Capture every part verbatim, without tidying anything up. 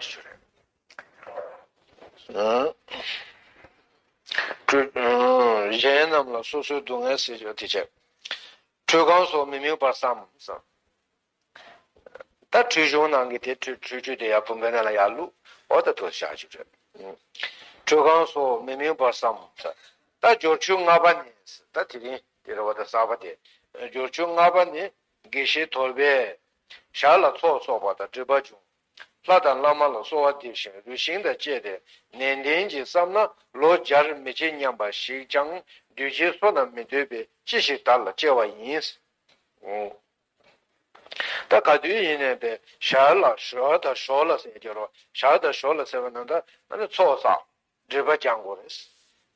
དེ་ཚོ་རེད། ཨ། གྲོས། ཨ། གཞན་རྣམས་ལ་སོ་སོའི་སྡུག་བསྔལ་སེལ་ཕྱིར་དེ་བྱས། ཁྲོས་ཁང་སོགས་མི་དམིགས་པར་བསམ་བསམ། ད་ཁྲོས་གཞུང་ནང་གི་དེ་ཁྲོས་ཁྲོས་ཆོས་དེ་ཡར་བུམ་པའི་ནང་ལ་ཡར་བླུགས། འོ་ད་དུ་བཞག་ཅིག་རེད། ཁྲོས་ཁང་སོགས་མི་དམིགས་པར་བསམ། ད་སྦྱོར་ཆོས་ལྔ་པ་ནི། ད་དེ་རིང་དེ་རེད་བ། ད་གསར་པ་དེ། སྦྱོར་ཆོས་ལྔ་པ་ནི། དགེ་བཤེས་དོལ་པས་ཞར་ལ་ཚོགས་གསོག་པ་དང་སྒྲིབ་པ་སྦྱོང་། ལྷ་དང་བླ་མ་ལ་གསོལ་བ་འདེབས་ཤིང་རུས་ཤིང་དང་བཅས་ཏེ་ནན་ཏན་གྱིས་བསམ་ན་ལོ་བརྒྱར་མི་ཕྱེད་སྙམ་པ་ཞིག་ཀྱང་འདུས་བྱས་བསོད་ནམས་མི་འདོད་པས་ཅི་ཞིག་དར་ལ་སྐྱེ་བ་ཡིན། ད་ག་དུས་ཡིན་ནའི་པའི་ཞར་ལ་ཞོར་དང་ཞོར་ལ་ཟེར་གྱི་རོ། ཞར་དང་ཞོར་ལ་ཟེར་བ་ན་ད་ཨ་ནི་ཚོགས་བསགས། སྒྲིབ་པ་སྦྱང་དགོས་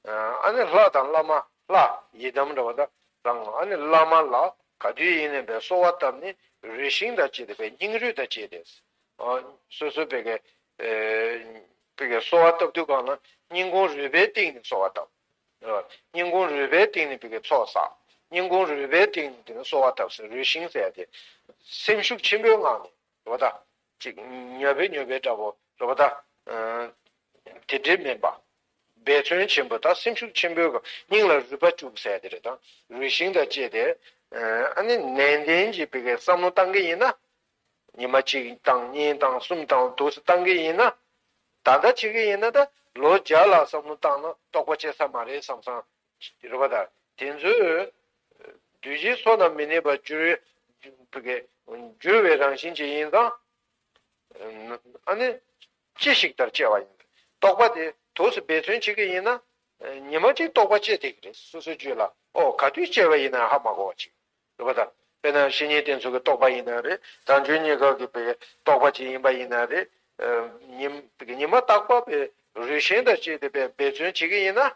རེད། ཨ་ནི་ལྷ་དང་བླ་མ། ལྷ་ཡི་དམ་འདྲ་བ་ད་དང་། ཨ་ནི་བླ་མ་ལ་ག་དུས་ཡིན་ནའི་པའི་གསོལ་བ་བཏབ་ནས་རུས་ཤིང་དང་བཅས་ཏེ་པའི་སྙིང་རུས་དང་བཅས་ཏེ། སོ་སོ་པའི་གི་པའི་གི་གསོལ་བ་བཏབ་དུས་གང་ལ་སྙིང་ཁུང་རུས་པའི་གཏིང་ནས་གསོལ་བ་བཏབ། སྙིང་ཁུང་རུས་པའི་གཏིང་ནས་པའི་གི་ཚོགས་བསགས། སྙིང་ཁུང་རུས་པའི་གཏིང་ནས་དེ་ནས་གསོལ་བ་བཏབ་ཟེར་རུས་ཤིང་ཟེར་ཡ་དེ། སེམས་ཤུགས་ཆེན་པོའི་ངང་ནས་རེད་བ་ད། ཅིག་ཉོབ་པའི་ཉོབ་པའི་འདྲ་པོ་རེད་བ་ད། དེ་འདྲའི་མིན་པ། འབད་བརྩོན་ཆེན་པོ་ད་སེམས་ཤུགས་ཆེན་པོའི་སྙིང་ལ་རུས་པ་བཅུག་ཟེར་ཡ་དེ་རེད་ད། རུས་ཤིང་དང་བཅས་ཏེ། ཨ་ནི་ནན་ཏན་གྱིས་པའི་གི་བསམ་བློ་བཏང་གི་ཡིན་ན། ཉི་མ་གཅིག་བཏང་གཉིས་བཏང་གསུམ་བཏང་དུས་སུ་བཏང་གི་ཡིན་ན། ད་ལྟ་བྱེད་ཀྱི་ཡིན་ན་ད་ལོ་བརྒྱ་ལ་བསམ་བློ་བཏང་ན་རྟོགས་པ་སྐྱེ་ས་མ་རེད་བསམ་བསམ་རེད་བ་ད། དེ་ཚོས་འདུས་བྱས་བསོད་ནམས་མི་གནས་པར་འགྱུར་བའི་འགྱུར་བའི་རང་བཞིན་ཅན་ཡིན་ཙང་། ཨ་ནི་ཅི་ཞིག་ལྟར་སྐྱེ་བ་ཡིན། རྟོགས་པ་དེ་དུས་སུ་འབད་བརྩོན་བྱེད་ཀྱི་ཡིན་ན། ཉི་མ་གཅིག་རྟོགས་པ་སྐྱེ་བསྡད་ཀྱི་རེད། སོ་སོའི་རྒྱུད་ལ་ཨོ་ག་དུས་སྐྱེ་བ་ཡིན་ན་ཧ་མ་གོ་བ་ཅིག་རེད་པ་ད། དཔེར་ན་བཤེས་གཉེན་བསྟེན་ཚུལ་གྱི་རྟོགས་པ་ཡིན་ན་རེད། དལ་འབྱོར་རྙེད་དཀའ་གི་པའི་རྟོགས་པ་ཅིག་ཡིན་པ་ཡིན་ན་རེད། ཉི་ཉི་མ་རྟག་པར་པའི་རུས་ཤིང་དང་བཅས་ཏེ་པའི་འབད་བརྩོན་བྱེད་ཀྱི་ཡིན་ན།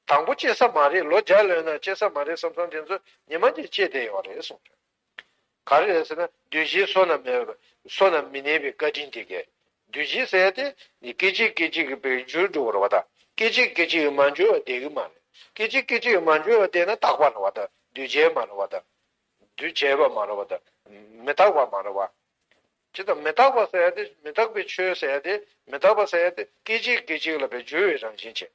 དང་པོ་སྐྱེ་ས་མ་རེད། ལོ་བརྒྱ་ལོན་ན་སྐྱེ་ས་མ་རེད་བསམ་བསམ་དེ་ཚོ་ཉི་མ་གཅིག་སྐྱེ་བསྡད་ཡོད་རེད་གསུངས། ག་རེ་རེད་ཟེར་ན་འདུས་བྱས་བསོད་ནམས་མེད་པ། བསོད་ནམས་མི་གནས་པའི་བཀའ་དྲིན་དེ་གས། འདུས་བྱས་ཟེར་ཏེ་ནི་སྐད་ཅིག་སྐད་ཅིག་གིས་པའི་འགྱུར་འགྲོ་བ་རེད་བ་ད། སྐད་ཅིག་སྐད་ཅིག་གིས་མ་འགྱུར་བ་བསྡད་ཀྱི་མ་རེད། སྐད་ཅིག་སྐད་ཅིག་གིས་མ་འགྱུར་བ་བསྡད་ན་རྟག་པ་རེད་བ་ད། འདུས་བྱས་མ་རེད་བ་ད། འདུས་བྱས་པ་མ་རེད་བ་ད། མི་རྟག་པ་མ་རེད་བ། ཇི་ལྟར་མི་རྟག་པ་ཟེར་ཏེ་མི་རྟག་པའི་ཆོས་ཟེར་ཏེ་མི་རྟག་པ་ཟེར་ཏེ་སྐད་ཅིག་སྐད་ཅིག་ལ་པའི་འགྱུར་བའི་རང་བཞིན་བྱེད།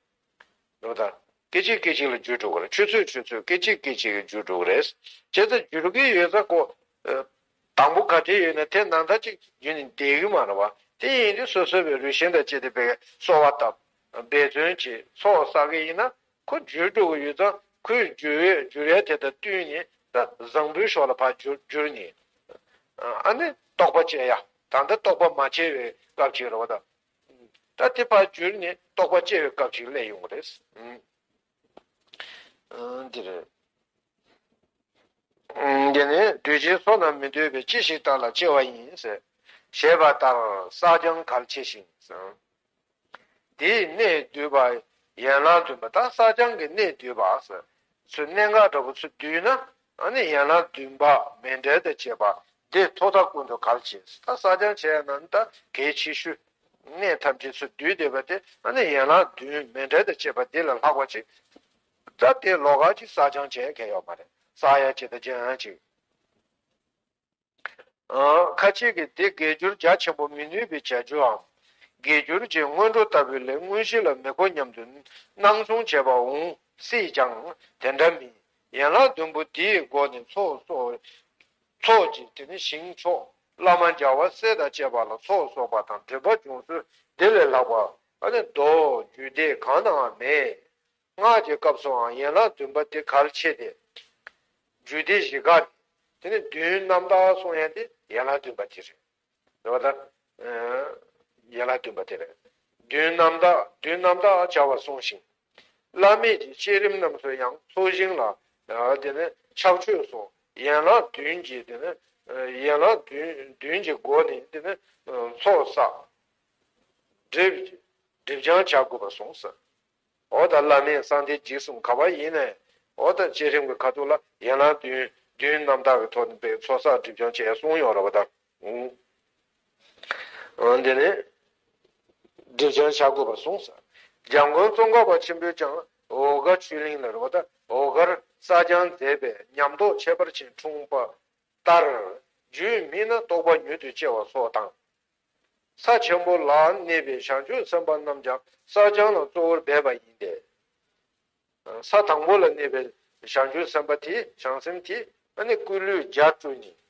རེད་བ་ད། སྐད་ཅིག་སྐད་ཅིག་ལ་འགྱུར་འགྲོ་གི་རེད། ཆུ་ཚོད་ཆུ་ཚོད་སྐད་ཅིག་སྐད་ཅིག་གིས་འགྱུར་འགྲོ་གི་རེད། བྱས་ཙང་འགྱུར་གྱི་ཡོད་ཙང་ཁོ། ཨ། དང་པོ་ག་འདྲ་ཡོད་ན་དེ་ནང་ལྟར་ཅིག་འགྱུར་ནས་བསྡད་ཀྱི་མ་རེད་བ། དེ་ཡིན་དུས་སོ་སོ་བའི་རུས་ཤིང་དང་བཅས་ཏེ་པའི་གསོལ་བ་བཏབ། འབད་བརྩོན་བྱེད། ཚོགས་བསགས་ཀྱི་ཡིན་ན་ཁོ་འགྱུར་འགྲོ་གི་ཡོད་ཙང་ཁོའི་འགྱུར་བའི་འགྱུར་ཡ་དེ་དང་བསྟུན་ནས་ད་བཟང་པོའི་ཕྱོགས་ལ་ཕར་འགྱུར་འགྱུར་ནས། ཨ་ནི་རྟོགས་པ་སྐྱེ་ཡ། ད་ལྟ་རྟོགས་པ་མ་སྐྱེ་བའི་སྐབས་ཅིག་རེད་བ་ད། ད་དེ་ཕར་བསྒྱུར་ནས་རྟོགས་པ་སྐྱེ་བའི་སྐབས་ཅིག་སླེབས་ཡོང་གི་རེད། ཨང་། ཨང་། འདི་རེད། ཨང་། འདི་ནི་འདུས་བྱས་བསོད་ནམས་མི་འདོད་པས་ཅི་ཞིག་དར་ལ་སྐྱེ་བ་ཡིན་ཟེར། ཞེས་པ་ལྟར་བསགས་སྦྱང་གལ་ཆེ་ཞིང་། དེའི་གནད་བསྡུས་པ་ཡན་ལག་བདུན་པ། ད་བསགས་སྦྱང་གི་གནད་བསྡུས་པ་ཟེར། ཚུལ་གནད་འགག་འདྲ་པོ་ཚུར་བསྡུས་ན། ཨ་ནི་ཡན་ལག་བདུན་པ་མཎྜལ་དང་བཅས་པ་འདི་ཐོག་མཐའ་ཀུན་ཏུ་གལ་ཆེ། ད་བསགས་སྦྱང་བྱས་ན་ནི་ད་གལ་ཆེ་ཤོས། གནད་ཐམས་ཅད་ཚུར་བསྡུས་བསྡད་པ་དེ་ཨ་ནི་ཡན་ལག་བདུན་མཎྜལ་དང་བཅས་པ་འདི་ལས་ལྷག་པ་ཅིག་ད་དེ་ལོགས་ཀ་ཅིག་བསགས་སྦྱང་བྱས་མཁན་ཡོད་མ་རེད། བསགས་ཡ་ཅིག་དང་སྦྱང་ཡ་ཅིག་ཁ་ཅིག་གིས་དེ་དགེ་སྦྱོར་རྒྱ་ཆེན་པོ་མི་ནུས་པའི་བྱ་རྒྱུའམ། དགེ་སྦྱོར་གྱི་སྔོན་འགྲོ་ལྟ་བུ་ལས་དངོས་གཞི་ལ་མི་གོ་སྙམ་དུ་སྣང་ཆུང་བྱེད་པ་འོང་སྲིད་ཀྱང་དེ་འདྲ་མིན། ཡན་ལག་བདུན་པོ་དེའི་སྒོ་ནས་ཚོགས་གསོག་ཚོགས་ཀྱི་དེ་ནི་ཞིང་མཆོག་བླ་མ་རྒྱལ་བ་སྲས་དང་བཅས་པ་ལ་ཚོགས་གསོག་པ་དང་སྒྲིབ་པ་སྦྱོང་ཚུལ་འདི་ལས་ལྷག་པ་ཨ་ནི་མདོ་རྒྱུད་སྡེ་གང་ནའང་མེད། སྔགས་ཀྱི་སྐབས་སུའང་ཡན་ལག་བདུན་པ་དེ་གལ་ཆེ་སྟེ། རྒྱུད་སྡེ་བཞི་ཀ་ནས་དེ་ནི་མདུན་རྣམ་དག་གསུང་ཡ་དེ་ཡན་ལག་བདུན་པ་དེ་རེད། རེད་བ་ད། ཡན་ལག་བདུན་པ་དེ་རེད། མདུན་རྣམ་དག་མདུན་རྣམ་དག་བྱ་བ་གསུངས་ཤིང་། བླ་མེད་ཀྱི་བསྐྱེད་རིམ་རྣམས་སུ་ཡང་ཚོགས་ཞིང་ལ་དེ་ནི་ཕྱག་མཆོད་སོགས་ཡན་ལག་བདུན་གྱི་དེ་ནི་ཡན་ལག་བདུན་བདུན་གྱི་སྒོ་ནས་དེ་ནི་ཚོགས་བསགས། སྒྲིབ་སྒྲིབ་སྦྱང་བྱ་དགོས་པར་གསུངས་སོ། འོ་ད་བླ་མེད་གསང་བདེ་འཇིགས་གསུམ་ག་པར་ཡིན་ནའི། འོ་ད་བསྐྱེད་རིམ་གྱི་ཁ་ཐུག་ལ་ཡན་ལག་བདུན་བདུན་རྣམ་དག་གི་ཐོག་ནས་པའི་ཚོགས་བསགས་སྒྲིབ་སྦྱང་བྱས་གསུངས་ཡོད་རེད་བ་ད། འོ་འདི་ནི་སྒྲིབ་སྦྱང་བྱ་དགོས་པར་གསུངས་སོ། འཇམ་མགོན་ཙོང་ཁ་པ་ཆེན་པོས་ཀྱང་འོ་སྒར་ཆོས་གླིང་ལ་རེད་བ་ད། འོ་སྒར་བསགས་སྦྱང་མཛད་པའི་ཉམས་རྟོགས་ཁྱད་པར་ཅན་འཁྲུངས་པ་ལྟར། རྒྱུད་སྨིན་ན་རྟོགས་པ་མྱུར་དུ་སྐྱེ་བ་སོགས་དང་། ས་ཆེན་པོ་ལ་གནས་པའི་བྱང་ཆུབ་སེམས་དཔའ་རྣམས་ཀྱང་ས་བྱང་ལ་གཙོ་བོར་འབད་པ་ཡིན་ཏེ། ས་དང་པོ་ལ་གནས་པའི་བྱང་ཆུབ་སེམས་དཔའ་དེ་བྱང་སེམས་དེ་ཨ་ནི་སྐུ་ལུས་བརྒྱ་སྤྲུལ་ནས།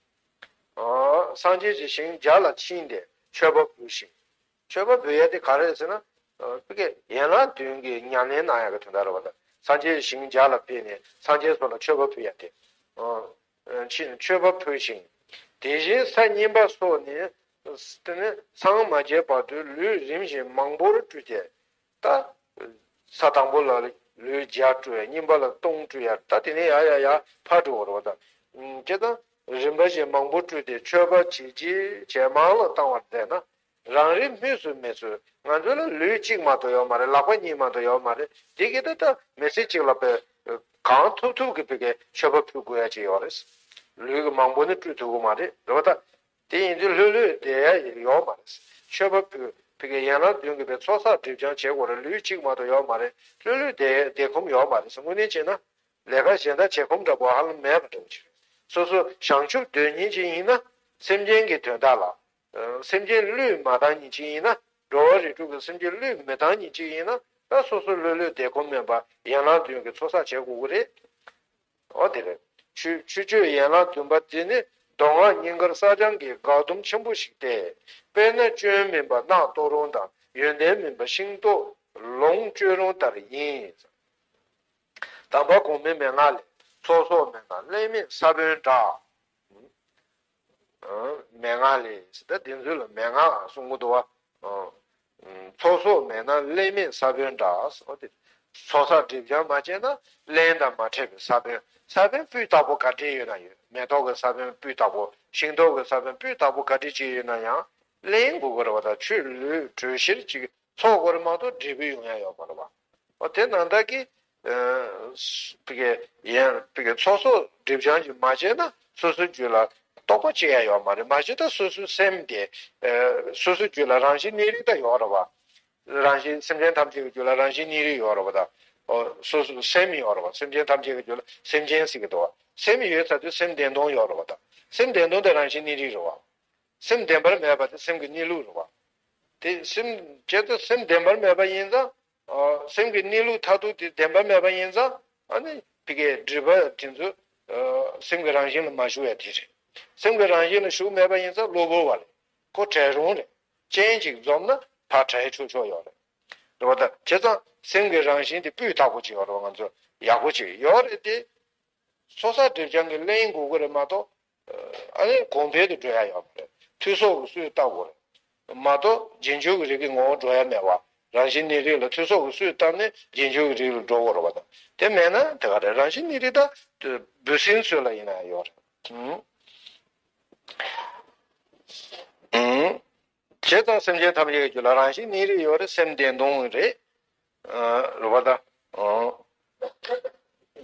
སངས་རྒྱས་ཀྱི་ཞིང་བརྒྱ་ལ་ཕྱིན་ཏེ་མཆོད་པ་ཕུལ་ཞིང་། མཆོད་པ་ཕུལ་ཡ་དེ་ག་རེ་ཟེར་ན། ཨ་ཕ་གི་ཡན་ལག་བདུན་གྱི་ཉམས་ལེན་གནང་ཡ་གི་དོན་དག་རེད་བ་ད། སངས་རྒྱས་ཞིང་བརྒྱ་ལ་ཕེབས་ནས་སངས་རྒྱས་སོགས་ལ་མཆོད་པ་ཕུལ་ཡ་དེ། ཨ་ཕྱིན་མཆོད་པ་ཕུལ་ཞིང་། དེ་བཞིན་ས་གཉིས་པ་སོགས་ནི། དེ་ནི་སངས་མ་རྒྱས་བར་དུ་ལུས་རིམ་བཞིན་མང་པོར་སྤྲུལ་ཏེ། ད་ས་དང་པོ་ལ་ལུས་བརྒྱ་སྤྲུལ་ཡ། གཉིས་པ་ལ་སྟོང་སྤྲུལ་ཡ། ད་དེ་ནས་ཡ་ཡ་ཡ་ཕར་འགྲོ་བ་རེད་བ་ད། བྱས་ཙང་རིམ་པ་བཞིན་མང་པོ་སྤྲུལ་ཏེ་མཆོད་པ་བྱེད་ཅིང་ཇེ་མང་ལ་བཏང་བར་མཛད་ན། རང་རིག་སྨོས་སུ་མེད་ཚུལ། ང་ཚོ་ལ་ལུས་གཅིག་མ་གཏོགས་ཡོད་མ་རེད། ལག་པ་གཉིས་མ་གཏོགས་ཡོད་མ་རེད། དེ་གི་ད་ད་མི་ཚེ་གཅིག་ལ་པའི་གང་ཐུབ་ཐུབ་ཀྱི་བི་གའི་མཆོད་པ་ཕུལ་དགོས་ཡ་ཅིག་ཡོད་རེད། ལུས་ཀྱི་མང་པོ་ནི་སྤྲུལ་ཐུབ་ཀྱི་མ་རེད། རེད་བ་ད། དེ་ཡིན་དུས་ལྷོད་ལྷོད་བསྡད་ཡ་ཡོད་མ་རེད། མཆོད་པ་ཕུལ་བི་གའི་ཡན་ལག་བདུན་གྱི་པའི་ཚོགས་བསགས་སྒྲིབ་སྦྱང་བྱེད་དགོས་རེད། ལུས་གཅིག་མ་གཏོགས་ཡོད་མ་རེད། ལྷོད་ལྷོད་བསྡད་བསྡད་ཁོམ་ཡོད་མ་རེད། དངོས་གནས་བྱས་ན། ལས་ཀ་གཞན་དག་བྱེད་ཁོམ་འདྲ་པོ་ཧ་ལམ་མེད་པ་འདྲ་བོ་ཅིག་རེད། སོ་སོ་བྱང་ཆུབ་འདོད་མཁན་ཅིག་ཡིན་ན། སེམས་ཅན་གྱི་དོན་དག་ལ། ཨ་སེམས་ཅན་བློས་མ་བཏང་མཁན་ཅིག་ཡིན་ན། འགྲོ་བ་རིགས་དྲུག་གི་སེམས་ཅན་བློས་མི་བཏང་མཁན་ཅིག་ཡིན་ན། ད་སོ་སོ་ལྷོད་ལྷོད་བསྡད་ཁོམ་མེད་པ་ཡན་ལག་བདུན་གྱི་ཚོགས་བསགས་བྱེད་དགོས་ཀྱི་རེད། འོ་དེ་རེད། ཆོས་ཆོས་སྤྱོད་ཡན་ལག་བདུན་པ་འདི་ནི་མདོ་སྔགས་སྙིང་གར་བསགས་སྦྱང་གི་འགག་སྡོམ་ཆེན་པོ་ཞིག་སྟེ། དཔེར་ན་སྐྱོན་མིན་པ་རྣག་གཏོར་རུང་དང་། ཡོན་ཏན་མིན་པ་ཤིང་ཏོག་ལོངས་སྤྱོད་རུང་ལྟར་ཡིན། དམ་པ་གོང་མའི་མན་ངག་ལས། ཚོགས་གསོག་མེད་ན་ཀླད་མེད་ས་བོན་འདྲ། མན་ངག་ལས་ཟེར་ད་དེ་ཚོ་ལ་མན་ངག་གསུང་གི་འདུག་བ། ཚོགས་གསོག་མེད་ན་ཀླད་མེད་ས་བོན་འདྲ། འོ་དེ། ཚོགས་བསགས་སྒྲིབ་སྦྱང་མ་བྱས་ན་རླན་དང་མ་འཕྲད་པའི་ས་བོན། ས་བོན་སྤུས་དག་པོ་ག་འདྲས་ཡོད་ན་ཡོད། མེ་ཏོག་གི་ས་བོན་སྤུས་དག་པོ། ཤིང་ཏོག་གི་ས་བོན་སྤུས་དག་པོ་ག་འདྲས་ཅིག་ཡོད་ན་ཡང་རླན་དགོས་ཀྱི་རེད་བ། ད་ཆོས་ལུས་དྲོད་གཤེར་ཅིག་ཚོགས་དགོས་རེད་མ་གཏོགས་འབྲས་བུ་ཡོང་ཡ་ཡོད་མ་རེད་བ། འོ་དེ་ནང་ལྟར་གྱི། ཨ་བི་གའི་ཡན་བི་གའི་ཚོགས་གསོག་སྒྲིབ་སྦྱང་ཅིག་མ་བྱས་ན་སོ་སོའི་རྒྱུད་ལ་རྟོགས་པ་སྐྱེ་ཡ་ཡོད་མ་རེད། མ་གཞི་ད་སོ་སོའི་སེམས་དེ། ཨ་སོ་སོའི་རྒྱུད་ལ་རང་བཞིན་གནས་རིགས་ད་ཡོད་རེད་བ། རང་བཞིན་སེམས་ཅན་ཐམས་ཅད་ཀྱི་རྒྱུད་ལ་རང་བཞིན་གནས་རིགས་ཡོད་རེད་བ་ད། ཨོ་སོ་སོའི་སེམས་ཡོད་རེད་བ། སེམས་ཅན་ཐམས་ཅད་ཀྱི་རྒྱུད་ལ་སེམས་ཅན་ཟེར་གྱི་འདུག་བ། སེམས་ཡོད་ཚར་དུས་སེམས་བདེན་སྟོང་ཡོད་རེད་བ་ད། སེམས་བདེན་སྟོང་དེ་རང་བཞིན་གནས་རིགས་རེད་བ། སེམས་བདེན་པར་མེད་པ་དེ་སེམས་ཀྱི་གནས་ལུགས་རེད་བ། དེ་སེམས་བྱས་ཏེ་སེམས་བདེན་པར་མེད་པ་ཡིན་ཙང་། ཨ་སེམས་ཀྱི་གནས་ལུགས་མཐར་ཐུག་དེ་བདེན་པར་མེད་པ་ཡིན་ཙང་། ཨ་ནི་ཕི་གའི་སྒྲིབ་པ་དེ་ཚོ་ཨ་སེམས་ཀྱི་རང་བཞིན་ལ་མ་ཞུགས་ཡ་དེ་རེད། སེམས་ཀྱི་རང་བཞིན་ལ་ཞུགས་མེད་པ་ཡིན་ཙང་གློ་བུར་བ་རེད། ཁོ་བྲལ་རུང་རེད། རྐྱེན་ཅིག་འཛོམས་ན་ཕར་བྲལ་ཆོག་ཆོག་ཡོད་རེད། རེད་བ་ད། བྱས་ཙང་སེམས་ཀྱི་རང་བཞིན་དེ་སྤུས་དག་པོ་ཅིག་ཡོད་རེད་བ། ང་ཚོ་ཡག་པོ་ཅིག་ཡོད་རེད་དེ། ཚོགས་བསགས་སྒྲིབ་སྦྱང་གི་ཀླད་ཡིན་དགོས་ཀྱི་རེད་མ་གཏོགས། ཨ་ནི་གོང་འཕེལ་དུ་འགྲོ་ཡ་ཡོད་མ་རེད། འཐུས་ཤོར་གྱི་སྲོལ་བཏབ་དགོས་རེད་མ་གཏོགས་རྗེས་འཇུག་གི་རིགས་ཀྱི་ངོ་བོ་འགྲོ་ཡ་མེད་བ། རང་བཞིན་གནས་རིགས་ལ་འཐུས་ཤོར་གྱི་སྲོལ་བཏབ་ནས་རྗེས་འཇུག་གི་རིགས་ལ་འགྲོ་དགོས་རེད་བ་དང་། དེ་མེད་ན་དེ་ག་རེད། རང་བཞིན་གནས་རིགས་ད་འབུ་སྲིན་ཚོད་ལ་ཡིན་ན་ཡོད་རེད། ཨང་། ཨང་། བྱས་ཙང་སེམས་ཅན་ཐམས་ཅད་ཀྱི་རྒྱུད་ལ་རང་བཞིན་གནས་རིགས་ཡོད་རེད། སེམས་བདེན་སྟོང་རེད། ཨ་རེད་བ་ད། ཨང་།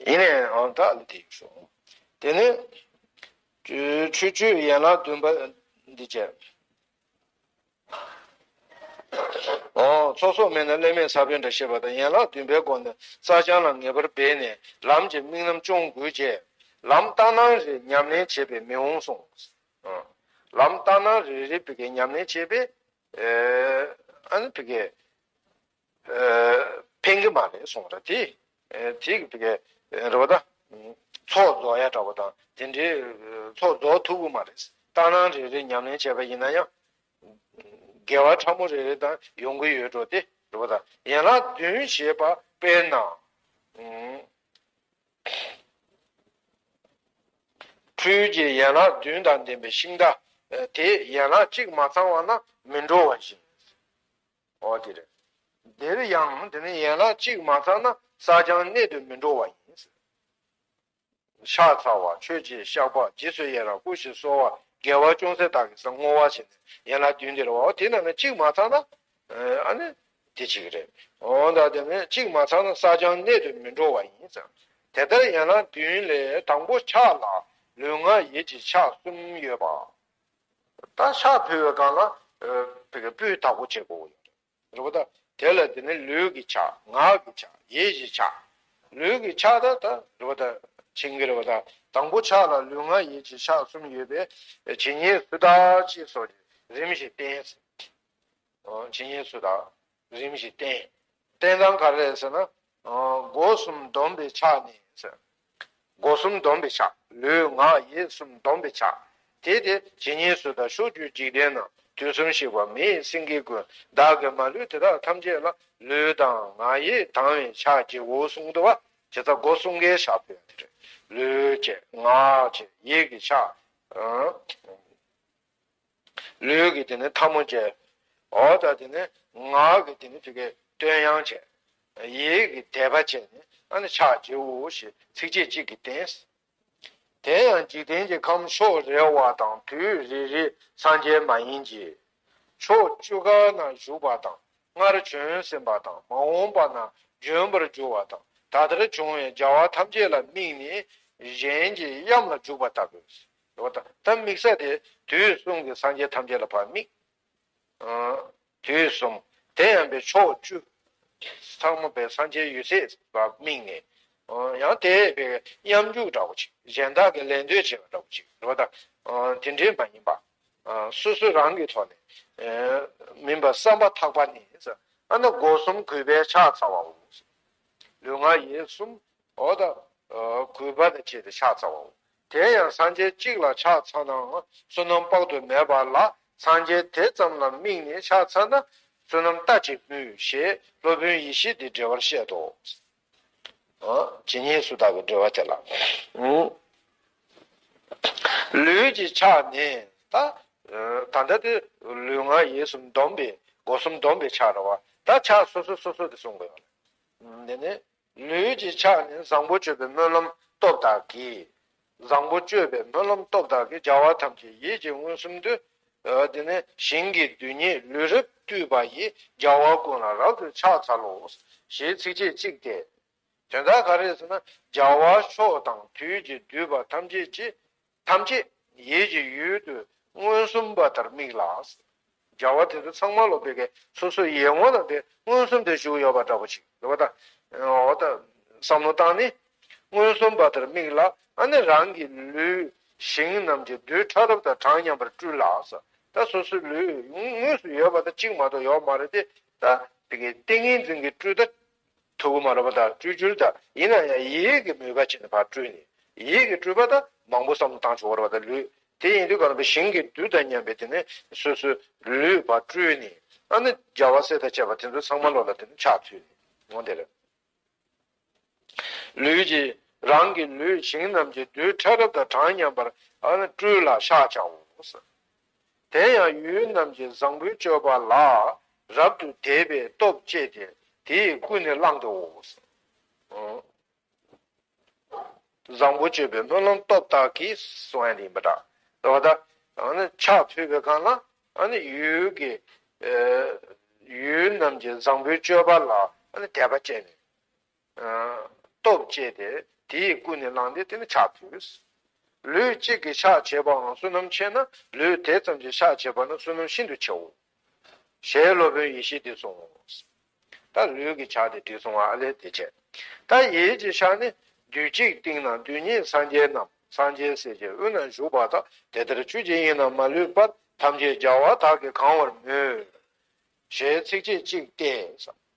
ཡིན་ནའི་ཨང་དག་ལ་དེ་ཡོད་ཤོག་དེ་ནས་ཆོས་ཆོས་སྤྱོད་ཡན་ལག་བདུན་པ་འདི་བྱས། ཨོ། ཚོགས་གསོག་མེད་ན་ཀླད་མེད་ས་བོན་འདྲ་ཞེས་པ་དང་། ཡན་ལག་བདུན་པའི་སྒོ་ནས་བསགས་སྦྱང་ལ་ངེས་པར་འབད་ནས་ལམ་གྱི་དམིགས་རྣམ་སྐྱོང་དགོས་ཀྱི། ལམ་ལྟར་སྣང་རེ་ཉམས་ལེན་བྱེད་པས་མི་འོང་གསུངས། ཨ་ལམ་ལྟར་སྣང་རེ་རེ་བི་གའི་ཉམས་ལེན་བྱེད་པས། ཨ་ནི་བི་གའི་ཨ་ཕན་གྱི་མ་རེད་གསུངས་ར་དེ། ཨ་དེ་གི་བི་གའི་རེད་བ་ད། ཚོགས་རྫོགས་ཡ་འདྲ་བ་དང་དེ་འདྲའི་ཚོགས་རྫོགས་ཐུབ་ཀྱི་མ་རེད། ལྟར་སྣང་རེ་རེ་ཉམས་ལེན་བྱས་པ་ཡིན་ན་ཡང་། དགེ་བ་ཕྲ་མོ་རེ་རེ་དང་ཡོང་གི་ཡོད་འགྲོ་སྟེ་རེད་བ་དང་། ཡན་ལག་བདུན་ཞེས་པ་དཔེར་ན། ཨུམ། འཕྲུལ་གྱི་ཡན་ལག་བདུན་དང་ལྡན་པའི་ཤིང་རྟ་དེ་ཡན་ལག་གཅིག་མ་ཚང་བ་ན་མི་འགྲོ་བ་བཞིན། འོ་དེ་རེད། འདིར་ཡང་དེ་ནི་ཡན་ལག་གཅིག་མ་ཚང་ན་བསགས་སྦྱང་གནད་དུ་མི་འགྲོ་བ་ཡིན། ཕྱག་འཚལ་བ། མཆོད་ཅིང་བཤགས་པ། རྗེས་སུ་ཡི་རང་། བསྐུལ་ཞིང་གསོལ་བ། དགེ་བ་ཅུང་ཟད་དག་གིས་བསྔོ་བ་བྱས་ནས་ཡན་ལག་བདུན་འདིར་བའོ། དེ་རྣམས་ནི་གཅིག་མ་ཚང་ན། ཨ་ནི་དེ་གཅིག་རེད། འོ་ད་དེ་ནི་གཅིག་མ་ཚང་ན་བསགས་སྦྱང་གནད་དུ་མི་འགྲོ་བ་ཡིན་ཙང་། དེ་ལྟར་ཡན་ལག་བདུན་ལས་དང་པོ་ཕྱག་ལ་ལུས་ངག་ཡིད་ཀྱི་ཕྱག་གསུམ་ཡོད་པ། ད་ཕྱག་ཕུལ་བའི་སྒང་ལ་ཨ་བི་གའི་སྤུས་དག་པོ་བྱེད་དགོས་ཡོད་རེད། རེད་བ་ད། དེ་ལ་དེ་ནི་ལུས་ཀྱི་ཕྱག་ངག་གི་ཕྱག་ཡིད་ཀྱི་ཕྱག་ལུས་ཀྱི་ཕྱག་ད་ད་རེད་བ་ད། ཕྱིན་གྱི་རེད་བ་ད། དང་པོ་ཕྱག་ལ་ལུས་ངག་ཡིད་ཀྱི་ཕྱག་གསུམ་ཡོད་པས་ཇི་སྙེད་སུ་དག་ཅེས་སོགས་ཀྱིས་རིམ་བཞིན་བསྟན། ཇི་སྙེད་སུ་དག་རིམ་བཞིན་བསྟེན། བསྟེན་སྟངས་ག་རེ་རེད་ཟེར་ན། སྒོ་གསུམ་སྡོམ་པའི་ཕྱག་ནི་ཟེར། སྒོ་གསུམ་སྡོམ་པའི་ཕྱག་ལུས་ངག་ཡིད་གསུམ་སྡོམ་པའི་ཕྱག་དེ་དེ་ཇི་སྙེད་སུ་དག་ཕྱོགས་བཅུའི་འཇིག་རྟེན་ན། དུས་གསུམ་གཤེགས་པ་མི་ཡི་སེང་གེ་ཀུན། བདག་གིས་མ་ལུས་དེ་དག་ཐམས་ཅད་ལ། ལུས་དང་ངག་ཡིད་དང་བའི་ཕྱག་བགྱིའོ་གསུངས་འདུག་བ། བྱས་ཙང་སྒོ་གསུམ་ཀའི་ཕྱག་ཕུལ་ཡ་དེ་རེད། ལུས་བྱས་ངག་བྱས་ཡིད་ཀྱི་ཕྱག་ལུས་ཀྱི་དེ་ནི་ཐལ་མོ་བཅས། འོ་ད་དེ་ནི་ངག་གི་དེ་ནི་ཕ་གིའི་བསྟོད་དབྱངས་བྱས། ཡིད་ཀྱི་དད་པ་བྱས་ནས་ཨ་ནི་ཕྱག་བགྱིའོ་ཞེས་ཚིགས་བཅད་གཅིག་གིས་བསྟན། དེ་ཡང་འཇིག་རྟེན་གྱི་ཁམས་ཕྱོགས་རེ་བ་དང་དུས་རེ་རེའི་སངས་རྒྱས་མ་ཡིན་གྱི། ཕྱོགས་བཅུ་ཀ་ན་བཞུགས་པ་དང་སྔར་བྱོན་ཟིན་པ་དང་མ་འོངས་པ་ན་འབྱོན་པར་འགྱུར་བ་དང་ད་ལྟར་བྱུང་བའི་བྱ་བ་ཐམས་ཅད་ལ་དམིགས་ནས་གཞན་གྱི་གཡམ་ལ་འཇུག་པ་ལྟ་བུ། ད་དམིགས་ས་དེ་དུས་གསུམ་གྱི་སངས་རྒྱས་ཐམས་ཅད་ལ་ཕར་དམིགས། དུས་གསུམ། དེ་ཡང་པའི་ཕྱོགས་བཅུ། ཚང་མ་པའི་སངས་རྒྱས་ཡོད་ཚད་ལ་དམིགས་ནས། ཡང་དེ་པའི་གཡམ་རྒྱུག་འདྲ་བོ་ཅིག་གཞན་དག་གི་ལད་ཟློས་བྱེད་པ་འདྲ་བོ་ཅིག་རེད་བ་ད། དེ་འདྲའི་མ་ཡིན་པ། སོ་སོ་རང་གི་ཐོག་ནས། མིན་པ་བསམ་པ་ཐག་པ་ནས། ཨ་ནི་སྒོ་གསུམ་གུས་པས་ཕྱག་འཚལ་བའོ། ལུས་ངག་ཡིད་གསུམ། འོ་ད། གུས་པ་དང་བཅས་ཏེ་ཕྱག་འཚལ་བའོ། དེ་ཡང་སངས་རྒྱས་གཅིག་ལ་ཕྱག་འཚལ་ནའང་བསོད་ནམས་དཔག་ཏུ་མེད་པ་ལ་སངས་རྒྱས་དེ་ཙམ་ལ་དམིགས་ནས་ཕྱག་འཚལ་ན་བསོད་ནམས་ལྟ་ཅི་སྨོས་ཞེས་སློབ་དཔོན་ཡེ་ཤེས་འདིས་འགྲེལ་པར་བཤད་དོ། ཇི་སྙེད་སུ་དག་གི་འགྲེལ་པ་དེ་ལ། ལུས་ཀྱི་ཕྱག་ནི་ད། ད་ལྟ་དེ་ལུས་ངག་ཡིད་གསུམ་སྡོམ་པའི་སྒོ་གསུམ་སྡོམ་པའི་ཕྱག་རེད་བ། ད་ཕྱག་སོ་སོ་སོ་སོ་དེ་གསུང་གི་ཡོད་རེད། འདི་ནི། ལུས་ཀྱི་ཕྱག་ནི་བཟང་པོ་སྤྱོད་པའི་སྨོན་ལམ་སྟོབས་དག་གིས། བཟང་པོ་སྤྱོད་པའི་སྨོན་ལམ་སྟོབས་དག་གིས་བྱ་བ་ཐམས་ཅད་ཡིད་ཀྱིས་མངོན་སུམ་དུ། དེ་ནས་ཞིང་གི་རྡུལ་སྙེད་ལུས་རབ་བཏུད་པ་ཡིས་བྱ་བ་ཀུན་ལ་རབ་ཏུ་ཕྱག་འཚལ་ལོ། ཞེས་ཚིགས་བཅད་གཅིག་སྟེ། དོན་དག་ག་རེ་ཟེར་ན་བྱ་བ་ཕྱོགས་དང་དུས་ཀྱིས་བསྡུས་པ་ཐམས་ཅད་ཀྱི། ཐམས་ཅད་ཡིད་ཀྱི་ཡུལ་དུ་མངོན་སུམ་པ་ལྟར་དམིགས་ལ། བྱ་བ་དེ་ཚོ་ཚང་མ་ལོ་བེ་གའི་སོ་སོའི་ཡིད་ངོ་ན་དེ་མངོན་སུམ་དུ་བཞུགས་ཡོད་པ་འདྲ་པོ་ཞིག་རེད་བ་ད། འོ་ད། བསམ་བློ་བཏང་ནས་མངོན་སུམ་པ་ལྟར་དམིགས་ལ། ཨ་ནི་རང་གི་ལུས་ཞིང་རྣམས་ཀྱི་རྡུལ་ཕྲ་རབ་དང་གྲངས་མཉམ་པར་སྤྲུལ་ལ། ད་སོ་སོའི་ལུས་དངོས་སུ་ཡོད་པ་དང་གཅིག་མ་གཏོགས་ཡོད་མ་རེད་དེ། ད་དེ་གའི་ཏིང་ངེ་འཛིན་གྱི་སྤྲུལ་ད། ཐུབ་ཀྱི་མ་རེད་པ་དང་སྤྲུལ་རྒྱུ་དང་ཡིན་ན་ཡང་ཡིད་ཀྱི་མོས་པ་བྱས་ནས་ཕར་སྤྲུལ་ནས་ཡིད་ཀྱི་སྤྲུལ་པ་དང་མང་པོ་བསམ་བློ་བཏང་ཆོག་གི་རེད་པ་དང་ལུས་དེ་ཡིན་དུས་གང་ལ་ཞིང་གི་རྡུལ་དང་མཉམ་པའི་དེ་ནས་སོ་སོའི་ལུས་ཕར་སྤྲུལ་ནས་ཨ་ནི་རྒྱལ་བ་སྲས་དང་བཅས་པ་དེ་ཚོ་ཚང་མ་ལོ་ལ་དེ་ནས་ཕྱག་ཕུལ་ནས་འོང་དེ་རེད། ལུས་ཀྱི་རང་གི་ལུས་ཞིང་རྣམས་ཀྱི་རྡུལ་ཕྲ་རབ་དང་གྲངས་མཉམ་པར་ཨ་ནི་སྤྲུལ་ལ་ཕྱག་བྱའོ། དེ་ཡང་ཡུལ་རྣམས་ཀྱི་བཟང་པོའི་སྤྱོད་པ་ལ་རབ་ཏུ་དད་པའི་སྟོབས་བསྐྱེད་དེ་དེས་ཀུན་ནས་བསླངས་ཏེའོ། བཟང་པོ་སྤྱོད་པའི་སྨོན་ལམ་སྟོབས་དག་གིས་གསུང་ཡ་དེ་ཡིན་པ་འདྲ། ད་ཨ་ནི་ཕྱག་ཕུལ་བའི་སྒང་ལ་ཨ་ནི་ཡུལ་གྱི་ཡུལ་རྣམས་ཀྱི་བཟང་པོའི་སྤྱོད་པ་ལ་ཨ་ནི་དད་པ་བསྐྱེད་ནས། སྟོབས་བསྐྱེད་དེ་དེས་ཀུན་ནས་བསླངས་ཏེ་དེ་ནི་ཕྱག་ཕུལ། ལུས་གཅིག་གིས་ཕྱག་བྱས་པའང་བསོད་ནམས་ཆེ་ན་ལུས་དེ་ཙམ་གྱིས་ཕྱག་བྱས་པ་ན་བསོད་ནམས་ཤིན་ཏུ་ཆེའོ། ཞེས་སློབ་དཔོན་ཡེ་ཤེས་འདིས་གསུངས། ད་ལུས་ཀྱི་ཕྱག་དེ་འགྲིག་སོང་བ་ཨ་ལས་དེ་བྱས། ད་ཡིད་ཀྱི་ཕྱག་ནི་རྡུལ་གཅིག་སྟེང་ན་རྡུལ་སྙེད་སངས་རྒྱས་རྣམས་སངས་རྒྱས་སྲས་ཀྱི་དབུས་ན་བཞུགས་པ་དག་དེ་ལྟར་ཆོས་ཀྱི་དབྱིངས་རྣམས་མ་ལུས་པར་ཐམས་ཅད་རྒྱལ་བ་དག་གིས་གང་བར་མོས། ཞེས་ཚིགས་བཅད་གཅིག་སྟེ།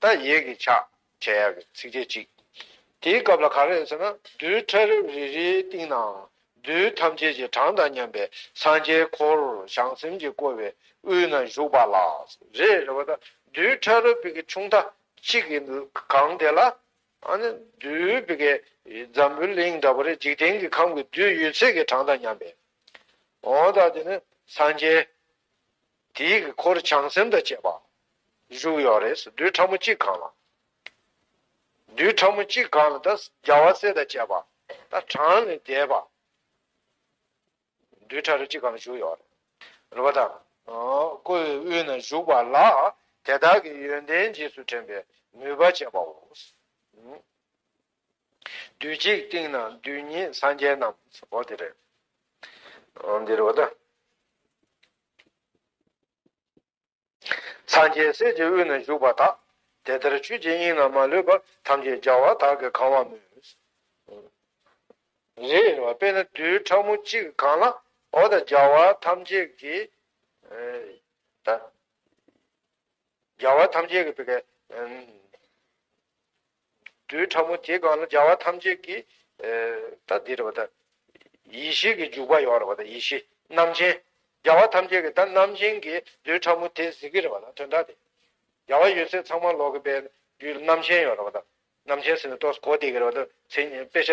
ད་ཡིད་ཀྱི་ཕྱག་བྱེད་ཡག་གི་ཚིགས་བཅད་གཅིག་དེའི་སྐབས་ལ་ག་རེ་ཟེར་ན་རྡུལ་ཕྲ་རབ་རེ་རེའི་སྟེང་ནའང་རྡུལ་ཐམས་ཅད་ཀྱི་གྲངས་དང་མཉམ་པའི་སངས་རྒྱས་འཁོར་བྱང་སེམས་ཀྱིས་བསྐོར་བའི་དབུས་ན་བཞུགས་པ་ལ། རེད་རེད་བ་ད་རྡུལ་ཕྲ་རབ་པའི་གི་ཆུང་མཐའ་གཅིག་གི་གང་དེ་ལ་ཨ་ནི་རྡུལ་པའི་གི་འཛམ་བུའི་གླིང་འདྲ་བོ་རེད་འཇིག་རྟེན་གྱི་ཁམས་ཀྱི་རྡུལ་ཡོད་ཚད་ཀྱི་གྲངས་དང་མཉམ་པའི་འོ་ད་དེ་ནི་སངས་རྒྱས། དེའི་གི་འཁོར་བྱང་སེམས་དང་བཅས་པ་བཞུགས་ཡོད་རེད། རྡུལ་ཕྲ་མོ་གཅིག་གང་ལ། རྡུལ་ཕྲ་མོ་གཅིག་གང་ལ་ད་རྒྱལ་བ་སྲས་དང་བཅས་པ་ད་གྲངས་ལས་འདས་པ། རྡུལ་ཕྲ་རབ་གཅིག་གང་ལ་བཞུགས་ཡོད་རེད། རེད་པ་ད། བསྐོར་བའི་དབུས་ན་བཞུགས་པ་ལ་དེ་དག་གི་ཡོན་ཏན་རྗེས་སུ་དྲན་པའི་མོས་པ་བྱེད་པའོ། རྡུལ་གཅིག་སྟེང་ན་རྡུལ་སྙེད་སངས་རྒྱས་རྣམས་འོ་དེ་རེད། འོ་འདི་རེད་པ་ད། སངས་རྒྱས་སྲས་ཀྱི་དབུས་ན་བཞུགས་པ་དག་དེ་ལྟར་ཆོས་ཀྱི་དབྱིངས་རྣམས་མ་ལུས་པ། ཐམས་ཅད་རྒྱལ་བ་དག་གིས་གང་བར་མོས། རེད་རེད་བ། དཔེར་ན་རྡུལ་ཕྲ་མོ་གཅིག་གང་ལ་འོ་ད་རྒྱལ་བ་ཐམས་ཅད་ཀྱི་ད་ རྒྱལ་བ་ཐམས་ཅད་ཀྱི་བི་གའི་རྡུལ་ཕྲ་མོ་དེའི་སྒང་ལ་རྒྱལ་བ་ཐམས་ཅད་ཀྱི་ད་འདི་རེད་བ་ད། ཡེ་ཤེས་ཀྱི་འཇུག་པ་ཡོད་རེད་བ་ད། ཡེ་ཤེས་རྣམ་མཁྱེན། རྒྱལ་བ་ཐམས་ཅད་ཀྱི་ད་རྣམ་མཁྱེན་གྱི་རྡུལ་ཕྲ་མོ་དེ་གཟིགས་ཀྱི་རེད་བ་ད་དོན་དག་དེ། རྒྱལ་བ་ཡོད་ཚད་ཚང་མ་ལོག་གི་པའི་རྒྱུད་རྣམ་མཁྱེན་ཡོད་རེད་བ་ད། རྣམ་མཁྱེན་ཟེར་ནས་ཏོག་གོ་བསྡད་ཀྱི་རེད་བ་ད། མཚན་ཉིད་དཔེ་ཆ་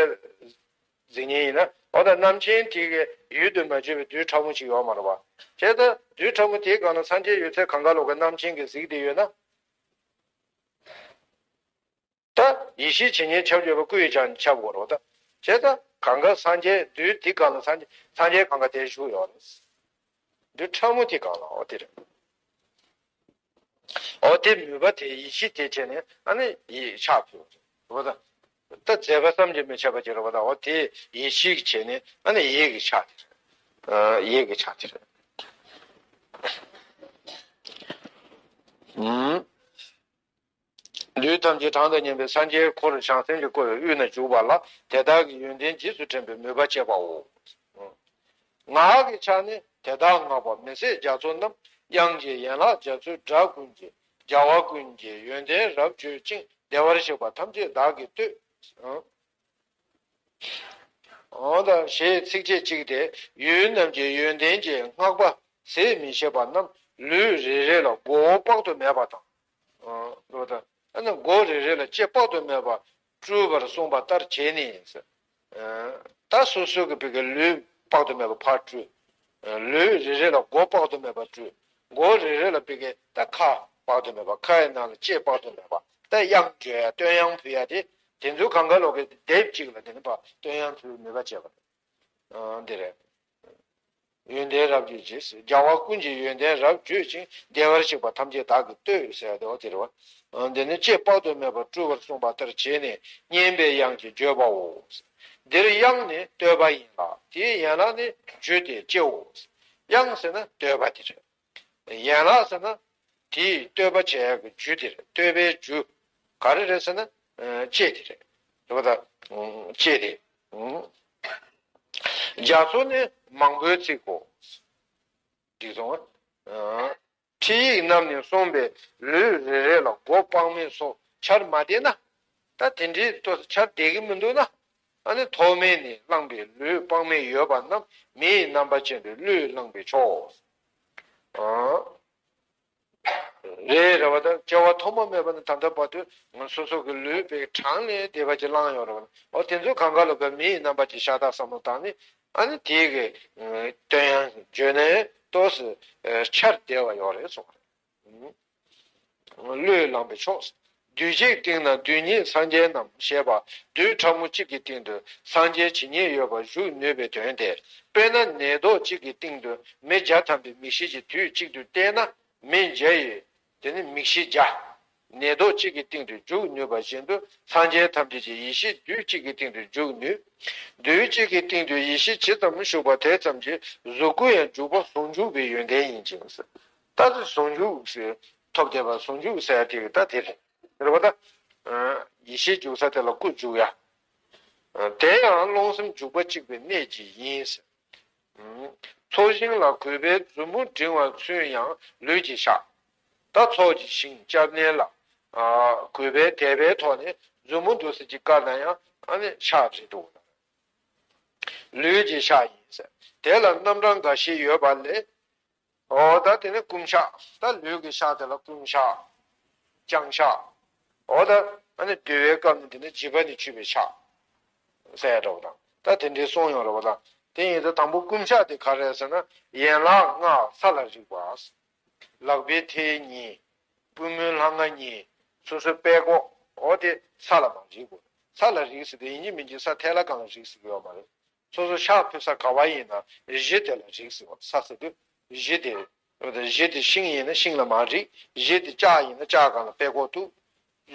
གཟིགས་མཁན་ཡིན་ན་འོ་ད་རྣམ་མཁྱེན་དེ་གི་ཡུལ་དུ་མ་གྱུར་པའི་རྡུལ་ཕྲ་མོ་ཅིག་ཡོད་མ་རེད་བ། བྱས་ད་རྡུལ་ཕྲ་མོ་དེའི་སྒང་ལ་སངས་རྒྱས་ཡོད་ཚད་གང་ག་ལོག་གི་རྣམ་མཁྱེན་གྱི་གཟིགས་བསྡད་ཡོད་ན། ད་ཡེ་ཤེས་ཇི་སྙེད་ཁྱབ་བརྗོད་པ་སྐུ་ཡིས་ཀྱང་ཁྱབ་དགོས་རེད་བ་ད། བྱས་ད་གང་ག་སངས་རྒྱས་རྡུལ་དེ་གང་ལ་སངས་རྒྱས་སངས་རྒྱས་གང་ག་དེ་བཞུགས་ཡོད་རེད། རྡུལ་ཕྲ་མོ་དེ་གང་ལ་འོ་དེ་རེད། འོ་དེ་མོས་པ་དེ་ཡེ་ཤེས་དེ་བྱས་ནས་ཨ་ནི་ཡིད་ཆགས་ཕུལ་བ་རེད་བ་ད། ད་མཛད་པ་བསམ་གྱིས་མི་ཁྱབ་པ་ཅིག་རེད་བ་ད། འོ་དེ་ཡེ་ཤེས་ཀྱིས་བྱས་ནས་ཨ་ནི་ཡིད་ཀྱི་ཆགས་དེ་རེད། ཡིད་ཀྱི་ཆགས་དེ་རེད། ལུས་ཐམས་ཅད་གྲངས་དང་མཉམ་པའི་སངས་རྒྱས་འཁོར་བྱང་སེམས་ཀྱིས་བསྐོར་བའི་དབུས་ན་བཞུགས་པ་ལ་དེ་དག་གི་ཡོན་ཏན་རྗེས་སུ་དྲན་པའི་མོས་པ་བསྐྱེད་པའོ། ངག་གི་ཆ་ནི་དེ་དག་བསྔགས་པ་མི་ཟད་རྒྱ་མཚོ་རྣམས། དབྱངས་ཀྱི་ཡན་ལག་རྒྱ་མཚོའི་སྒྲ་ཀུན་གྱིས། རྒྱལ་བ་ཀུན་གྱི་ཡོན་ཏན་རབ་བརྗོད་ཅིང་། བདེ་བར་གཤེགས་པ་ཐམས་ཅད་བདག་གིས་བསྟོད། འོ་ད་ཞེས་ཚིགས་བཅད་གཅིག་སྟེ། ཡུལ་རྣམས་ཀྱི་ཡོན་ཏན་གྱི་བསྔགས་པ་ཟད་མི་ཤེས་པ་རྣམས་ལུས་རེ་རེ་ལ་མགོ་བོ་དཔག་ཏུ་མེད་པ་དང་། འོ་ད་ཨ་ནི་མགོ་རེ་རེ་ལ་ལྕེ་དཔག་ཏུ་མེད་པ་སྤྲུལ་པར་གསུངས་པ་ལྟར་བྱས་ནས། ད་སོ་སོ་གི་བུ་གའི་ལུས་དཔག་ཏུ་མེད་པ་ཕར་སྤྲུལ། ལུས་རེ་རེ་ལ་མགོ་དཔག་ཏུ་མེད་པ་སྤྲུལ། མགོ་རེ་རེ་ལ་བུ་གའི་ད་ཁ་དཔག་ཏུ་མེད་པ། ཁ་ཡི་ནང་ལ་ལྕེ་དཔག་ཏུ་མེད་པ། ད་དབྱངས་བརྗོད་ཡ་བསྟོད་དབྱངས་ཕུལ་ཡ་དེ། དེ་ཚོ་གང་ག་ལོག་གི་སྡེབ་གཅིག་ལ་དེ་ནི་པ་བསྟོད་དབྱངས་ཕུལ་མོས་པ་བྱས་པ་རེད། འདི་རེད། ཡོན་ཏན་རབ་བརྗོད་ཅིང་། རྒྱལ་བ་ཀུན་གྱི་ཡོན་ཏན་རབ་བརྗོད་ཅིང་། བདེ་བར་གཤེགས་པ་ཐམས་ཅད་བདག་གིས་བསྟོད་ཟེར་ཏེ་འོ་དེ་རེད་བ། འདི་ནི་ལྕེ་དཔག་ཏུ་མེད་པ་སྤྲུལ་པར་གསུངས་པ་ལྟར་བྱས་ནས་སྙན་པའི་དབྱངས་ཀྱིས་བརྗོད་པའོ། འདིར་དབྱངས་ནི་བསྟོད་པ་ཡིན་ལ། དེའི་ཡན་ལག་ནི་རྒྱུ་སྟེ་ལྕེའོ། དབྱངས་ཟེར་ན་བསྟོད་པ་དེ་རེད། ཡན་ལག་ཟེར་ན་དེའི་བསྟོད་པ་བྱེད་ཡག་གི་རྒྱུ་དེ་རེད། བསྟོད་པའི་རྒྱུ་ག་རེ་རེད་ཟེར་ན་ལྕེ་དེ་རེད། རེད་བ་ད། ལྕེ་དེ། རྒྱ་མཚོ་ནི་མང་པོའི་ཚིག་གོ། འགྲིག་སོང་ཨ། ཁྲིད་ཡིག་རྣམས་ནི་གསུངས་པའི་ལུས་རེ་རེ་ལ་མགོ་དཔག་མེད་སོགས་ཆར་མ་བསྡད་ན། ད་དེ་འདྲའི་ཏོ་ཆར་བསྡད་ཀྱི་མི་འདུག་ན། ཨ་ནི་ཐོགས་མེད་ནས་བླངས་པའི་ལུས་དཔག་མེད་ཡོད་པ་རྣམས་མེ་ཡི་རྣམ་པ་ཅན་དུ་བློས་བླངས་པས་ཆོག། ཨ། རེད་རེད་བ་ད། སྐྱེ་བ་ཐོག་མ་མེད་པ་ནས་ད་ལྟ་བར་དུ་ང་སོ་སོ་གི་ལུས་པའི་གྲངས་ལས་འདས་པ་ཅིག་བླངས་ཡོད་རེད་བ། འོ་དེ་ཚོ་གང་ག་ལ་བབ་མེ་ཡི་རྣམ་པ་ཅན་ཤ་སྟག་བསམ་བློ་བཏང་ནས་ཨ་ནི་དེའི་གི་བསྟོད་དབྱངས་བརྗོད་ནས་ཏོག་ཙམ་ཆར་བསྡད་པ་ཡོད་རེད་གསུངས་རེད། བློས་བླངས་པས་ཆོག། རྡུལ་གཅིག་སྟེང་ན་རྡུལ་སྙེད་སངས་རྒྱས་རྣམས་ཞེས་པ་རྡུལ་ཕྲ་མོ་གཅིག་གི་སྟེང་དུ་སངས་རྒྱས་ཇི་སྙེད་ཡོད་པ་བཞུགས་ནུས་པའི་དོན་ཏེ། དཔེར་ན་ནད་རྡོག་གཅིག་གི་སྟེང་དུ་མི་བརྒྱ་ཐམ་པའི་མིག་ཤེས་ཀྱིས་དུས་གཅིག་ཏུ་བལྟས་ན་མི་བརྒྱ་ཡི་དེ་ནི་མིག་ཤེས་བརྒྱ། ནད་རྡོག་གཅིག་གི་སྟེང་དུ་འཇུག་ནུས་པ་བཞིན་དུ་སངས་རྒྱས་ཐམས་ཅད་ཀྱི་ཡེ་ཤེས་རྡུལ་གཅིག་གི་སྟེང་དུ་འཇུག་ནུས། རྡུལ་གཅིག་གི་སྟེང་དུ་ཡེ་ཤེས་ཇི་ཙམ་བཞུགས་པ་དེ་ཙམ་གྱིས་གཟུགས་སྐུ་ཡང་འཇུག་པ་ཟུང་འཇུག་པའི་ཡོན་ཏན་ཡིན་ཅིང་། ད་དེ་ཟུང་འཇུག་ཟེར་ཐོབ་བསྡད་པ་ཟུང་འཇུག་ཟེར་ཡ་དེ་གི་ད་དེ་རེད། རེད་བ་ད། ཡེ་ཤེས་འཇུག་ས་དེ་ལ་སྐུ་འཇུག་ཡ། དེ་ཡང་རླུང་སེམས་འཇུག་པ་གཅིག་པའི་གནད་ཀྱིས་ཡིན། ཚོགས་ཞིང་ལ་གུས་པས་མཛུབ་མོ་འབྲིང་བ་ཚུན་ཡང་ལུས་ཀྱིས་བཞག། ད་ཚོགས་ཀྱི་ཞིང་སྐྱབས་གནས་ལ་གུས་པས་དད་པའི་ཐོག་ནས་མཛུབ་མོ་འདུག་སེ་ཅིག་བཀར་ན་ཡང་ཨ་ནི་ཕྱག་རེད་འདུག། ལུས་ཀྱི་ཕྱག་ཡིན་ཟེར། དེ་ལ་རྣམ་གྲངས་འགའ་ཞིག་ཡོད་པ་ལས། འོ་ད་དེ་ནི་བསྐུམ་ཕྱག། ད་ལུས་ཀྱི་ཕྱག་དེ་ལ་བསྐུམ་ཕྱག། བརྐྱང་ཕྱག། འོ་ད་ཨ་ནི་འདུལ་བའི་སྐབས་ནི་དེ་ནི་འཇིགས་པ་ནས་ཆོད་པའི་ཕྱག་ཟེར་ཡ་འདྲ་བོ་དང་ད་དེ་འདྲའི་གསུངས་ཡོང་རེད་བ་དང་། དེ་ཡིན་ད་དང་པོ་བསྐུམ་ཕྱག་དེ་ག་རེ་རེད་ཟེར་ན་ཡན་ལག་ལྔ་ས་ལ་རིགས་པ། ལག་པའི་མཐིལ་གཉིས། པུས་མོའི་ལྷ་ང་གཉིས། སོ་སོའི་པད་ཀོག་འོ་དེ་ས་ལ་མ་རིགས་དགོས། ས་ལ་རིགས་ཟེར་དེ་ཡིན་གཅིག་མིན་གཅིག་ས་ཐལ་ལ་གང་ལ་རིགས་ཟེར་གྱི་ཡོད་མ་རེད། སོ་སོ་ཕྱག་ཕུལ་ས་ག་བ་ཡིན་ན་གཞི་དེ་ལ་རིགས་ཟེར་བ་ས་ཟེར་དུས་གཞི་དེ། གཞི་དེ་ཤིང་ཡིན་ན་ཤིང་ལ་མ་རིགས། གཞི་དེ་ལྕགས་ཡིན་ན་ལྕགས་སྒང་ལ་པད་ཀོག་གཏུགས།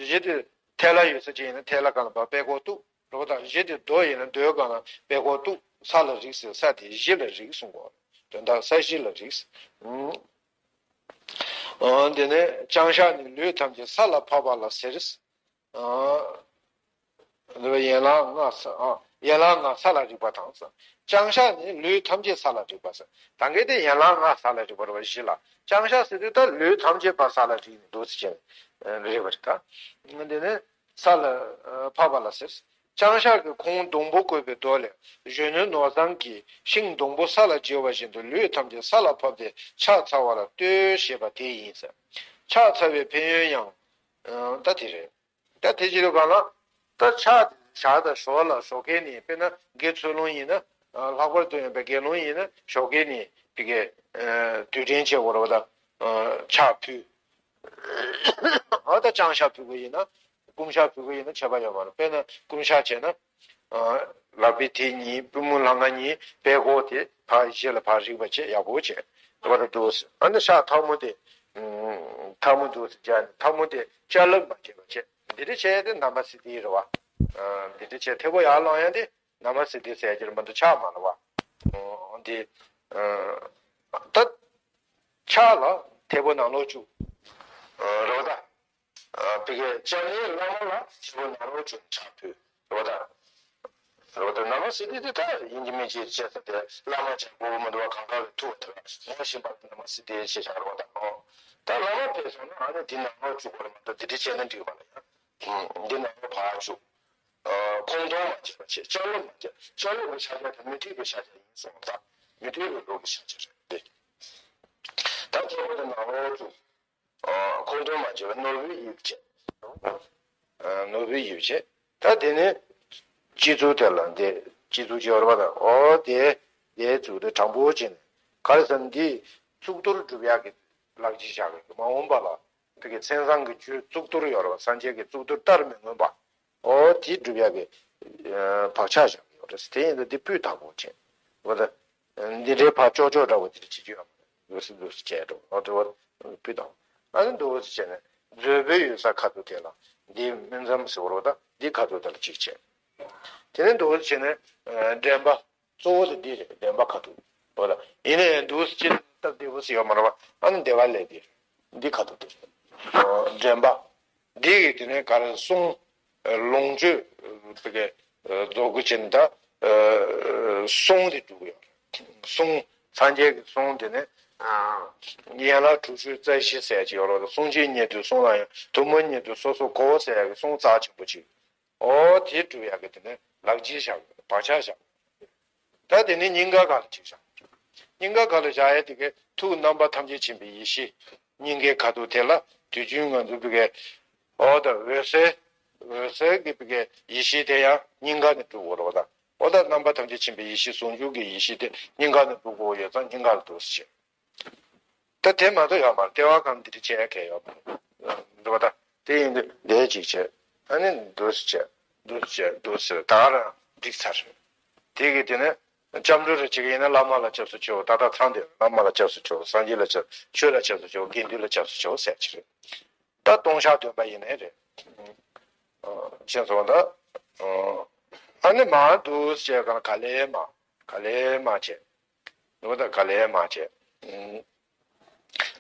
གཞི་དེ་ཐལ་ལ་ཡོད་ས་ཅིག་ཡིན་ན་ཐལ་ལ་སྒང་ལ་པད་ཀོག་གཏུགས། རོ་དང་གཞི་དེ་རྡོ་ཡིན་ན་རྡོའི་སྒང་ལ་པད་ཀོག་གཏུགས། ས་ལ་རིགས་ཟེར་ས་དེ་གཞི་ལ་རིགས་གསུང་གོ། དོན་དག་ས་གཞི་ལ་རིགས། ཨང་། དེ་ནས་བརྐྱང་ཕྱག་ནི་ལུས་ཐམས་ཅད་ས་ལ་ཕབ་པ་ལ་ཟེར། ཨང་། ཡན་ལག་ལྔ་ས་ཨ་ཡན་ལག་ལྔ་ས་ལ་རིག་པ་དང་ས། ལྕང་ཤ་ནི་ལུས་ཐམས་ཅད་ས་ལ་རིག་པ་ས། ད་གིན་དེ་ཡན་ལག་ལྔ་ས་ལ་རིག་པ་རེད་བ་བཞི་ལ། ལྕང་ཤ་ཟེར་དུས་ད་ལུས་ཐམས་ཅད་པ་ས་ལ་རིག་ནས་འདུག་ཟེར་བྱས་རིག་པ་རེད་ད། འདི་ནི་ས་ལ་ཕབ་པ་ལ་ཟེར། ལྕང་ཤ་གི་ཁོང་སྡོང་པོ་བཀོད་པའི་མདོ་ལས། གཞོན་ནུ་ནོར་བཟང་གིས་ཤིང་སྡོང་པོ་ས་ལ་བསྒྱེལ་བ་བཞིན་དུ་ལུས་ཐམས་ཅད་ས་ལ་ཕབ་སྟེ་ཕྱག་འཚལ་བ་ལ་ལྟོས་ཞེས་པ་དེ་ཡིན་ཟེར། ཕྱག་འཚལ་བའི་ཕན་ཡོན་ཡང་། ད་དེ་རེད། ད་དེ་ཅི་རེད་གང་ལ། ད་ཕྱག་དེ་བཞག་དང་ཞོར་ལ་ཞོགས་ཀས་ནི་དཔེར་ན་དགེ་ཚུལ་སློང་ཡིན་ན། ལྷག་པར་དུ་ཡང་དགེ་སློང་ཡིན་ན་ཞོགས་ཀས་ནི་ཕ་གིའི་དུས་དྲན་བྱེད་དགོས་རེད་བ་ད། ཕྱག་ཕུལ། འོ་ད་ལྕང་ཤ་ཕུལ་དགོས་ཡིན་ན། སྐུ་ཤ་ཕུལ་དགོས་ཡིན་ན་ཁྱད་པར་ཡོད་མ་རེད། དཔེར་ན་སྐུ་ཤ་བྱས་ན། ལག་པའི་མཐིལ་གཉིས་པུས་མོ་ལྷ་ང་གཉིས་པད་ཀོ་དེ་ཕར་གཞི་ལ་ཕར་རིག་པ་བྱས་ཡག་པོ་བྱས། དེ་བར་དུ་འདུག་ཟེར། ཨ་ནི་ཤ་ཐལ་མོ་དེ། ཐལ་མོ་འདུག་ཟེར་བྱས་ནས་ཐལ་མོ་དེ་ཅ་ལག་མ་བྱས་པ་བྱས། འདི་འདྲ་བྱས་ཏེ་ན་མ་སི་ཏི་རེད་བ། འདི་འདྲ་བྱས་ཐལ་པོ་ཡར་ལོང་ཡ་དེ་ན་མ་སི་ཏི་ཟེར་གྱི་རེད་མ་གཏོགས་ཕྱག་མ་རེད་བ། འདི། ད། ཕྱག་ལ་ཐལ་པོ་ནང་ལོགས་བཅུག་རེད་བ་ད། ཨ་ཕ་གིའི་སྤྱན་ནི་བླ་མ་ལ་ཆེན་པོ་ནང་ལོགས་བཅུག་ཕྱག་ཕུལ་རོ་ད། རོ་ད་ན་མ་སི་ཏི་དེ་ད་ཡིན་གྱི་མིན་གྱི་བྱས་ས་དེ་བླ་མ་ཆེན་པོ་མི་འདུག་བ་གང་ག་ལ་ཐུག་པ་དེ་ལ་ངོ་ཤེས་པ་ན་མ་སི་ཏི་བྱས་བཞག་རོ་ད་ཨོ། ད་བླ་མ་ཕེབས་སོང་ན་ཨ་ནི་འདི་ནང་ལོགས་བཅུག་པ་རེད་མ་གཏོགས་འདི་འདྲ་བྱས་ན་འགྲིག་པ་ལ་ཡ། འདི་ནང་ལོགས་ཕར་བཅུག་ཁོང་སྟོང་མ་བྱས་པ་བྱས་ལྕགས་ལོ་མ་བྱས་ལྕགས་ལོ་གི་ཕྱག་རྒྱ་དེ་མུ་ཏིག་གི་ཕྱག་རྒྱ་ཡིན་སོང་ད། མུ་ཏིག་གི་ལོ་གི་ཕྱག་རྒྱ་རེད་དེ། ད་ཁྱེད་པོ་དེ་ནང་ལོགས་བཅུག་ཁོང་སྟོང་མ་བྱས་པ་ནོར་བུའི་དབྱིབས་བྱས། ནོར་བུའི་དབྱིབས་བྱས། ད་དེ་ནས་སྤྱི་གཙུག་དེ་ལ་འདི་སྤྱི་གཙུག་ཅེས་པ་དང་ཨོ་དེ་དེའི་གཙུག་དེ་དྲང་པོ་བྱས་ནས་ག་རེ་ཟེར་ན་འདི་གཙུག་ཏོར་སྒྲུབ་ཡག་གི་ལག་རྗེས་བཞག་གི་མ་འོངས་པ་ལ་དེ་གི་མཚན་བཟང་གི་ཆོས་གཙུག་ཏོར་ཡོད་རེད་བ། སངས་རྒྱས་ཀྱི་གཙུག་ཏོར་ལྟར་མི་མངོན་པ། ཨོ་དེ་སྒྲུབ་ཡག་གི་བག་ཆགས་བཞག་གི་ཡོད་རེད། དེ་ཡིན་དུས་འདི་སྤུས་དག་པོ་བྱས། འོ་ད། འདི་འདྲའི་ཕར་ཅོག་ཅོག་འདྲ་བོ་འདི་འདྲ་བྱེད་རྒྱུ་ཡོད་མ་རེད། འདུག་སེ་འདུག་སེ་བྱས་འགྲོ་ཨ་འགྲོ་བ་སྤུས་དག་ཨ་ནི་འདུག་སེ་བྱས་ནས་མཛོད་དཔོན་ཡོད་ས་ཁ་ཐུག་དེ་ལ་འདི་སྨིན་མཚམས་ཟེར་བ་རེད་ད། འདི་ཁ་ཐུག་དེ་ལ་གཅིག་བྱས། དེ་ནས་འདུག་སེ་བྱས་ནས་འདྲེན་པ་གཙོ་བོ་དེ་འདི་རེད། འདྲེན་པ་ཁ་ཐུག་འོ་ད་ཡིན་ནའི་འདུག་སེ་བྱས་སྟབས་བདེ་པོ་ཟེར་ཡོད་མ་རེད་བ། ཨ་ནི་བདེ་བ་ལས་འདི་རེད། འདི་ཁ་ཐུག་དེ་རེད། འདྲེན་པ། འདི་གི་དེ་ནས་ག་རེ་གསུང་། ལོངས་སྤྱོད་དེ་གའི་རྫོགས་སྐུ་ཅན་ད་གསུང་དེ་འགྲུབ་ཡོད། གསུང་སངས་རྒྱས་ཀྱི་གསུང་དེ་ནས་ཡན་ལག་དྲུག་ཅུ་རྩ་བཞི་ཟེར་གྱི་ཡོད་རེད། གསུང་ཆོས་ཉན་ཐོས་གསུང་ལ་ཡང་དུ་མ་ཉན་ཐོས་སོ་སོ་གོ་ཟེར་ཡག་གི་གསུང་རྩ་ཆེན་པོ་ཅིག་ཨོ་དེ་སྒྲུབ་ཡག་གི་དེ་ནས་ལག་རྗེས་བཞག་བག་ཆགས་བཞག་ད་དེ་ནས་སྙིང་ག་ག་ལ་གཅིག་བཞག་སྙིང་ག་ག་ལ་བཞག་ཡ་དེ་གའི་ཐུགས་རྣམ་པ་ཐམས་ཅད་མཁྱེན་པའི་ཡེ་ཤེས་སྙིང་གའི་ཁ་ཐུག་དེ་ལ་དུས་རྒྱུན་ང་ཚོ་བི་གའི་ཨོ་ད་འོད་གསལ་འོད་གསལ་གྱི་བི་གའི་ཡེ་ཤེས་དེ་ཡང་སྙིང་ག་ནས་སྒྲུབ་དགོས་རེད་བ་ད། ཨོ་ད་རྣམ་པ་ཐམས་ཅད་མཁྱེན་པའི་ཡེ་ཤེས་ཟུང་འཇུག་གི་ཡེ་ཤེས་དེ་སྙིང་ག་ནས་སྒྲུབ་དགོས་ཡོད་ཙང་སྙིང་ག་ལ་འདུག་སེ་བྱེད། ད་དེ་མ་གཏོགས་ཡོད་མ་རེད། ལྟེ་བ་གང་འདི་འདྲ་བྱེད་མཁན་ཡོད་མ་རེད། འདུག་བ་ད། དེ་ཡིན་དུས་འདས་ཅིག་བྱེད། ཨ་ནི་འདུག་སེ་བྱེད། འདུག་སེ་བྱེད། འདུག་སེ་ད་ག་རང་འགྲིག་ཚར། དེ་གི་དེ་ནས་སྐྱབས་འགྲོ་རེ་བྱེད་ཀྱི་ཡིན་ན་བླ་མ་ལ་སྐྱབས་སུ་མཆིའོ། ད་ལྟ་ཚང་དེ་བླ་མ་ལ་སྐྱབས་སུ་མཆིའོ། སངས་རྒྱས་ལ་སྐྱབས་ཆོས་ལ་སྐྱབས་སུ་མཆིའོ། དགེ་འདུན་ལ་སྐྱབས་སུ་མཆིའོ་ཟེར་གྱི་རེད། ད་ལྟུང་བཤགས་འདོན་པ་ཡིན་ནའི་རེད། ཤེས་སོང་ད། ཨ་ནི་མར་འདུག་སེ་བྱས་གང་ག་ལེ་མ་ག་ལེ་མ་བྱས། འོ་ད་ག་ལེ་མ་བྱས།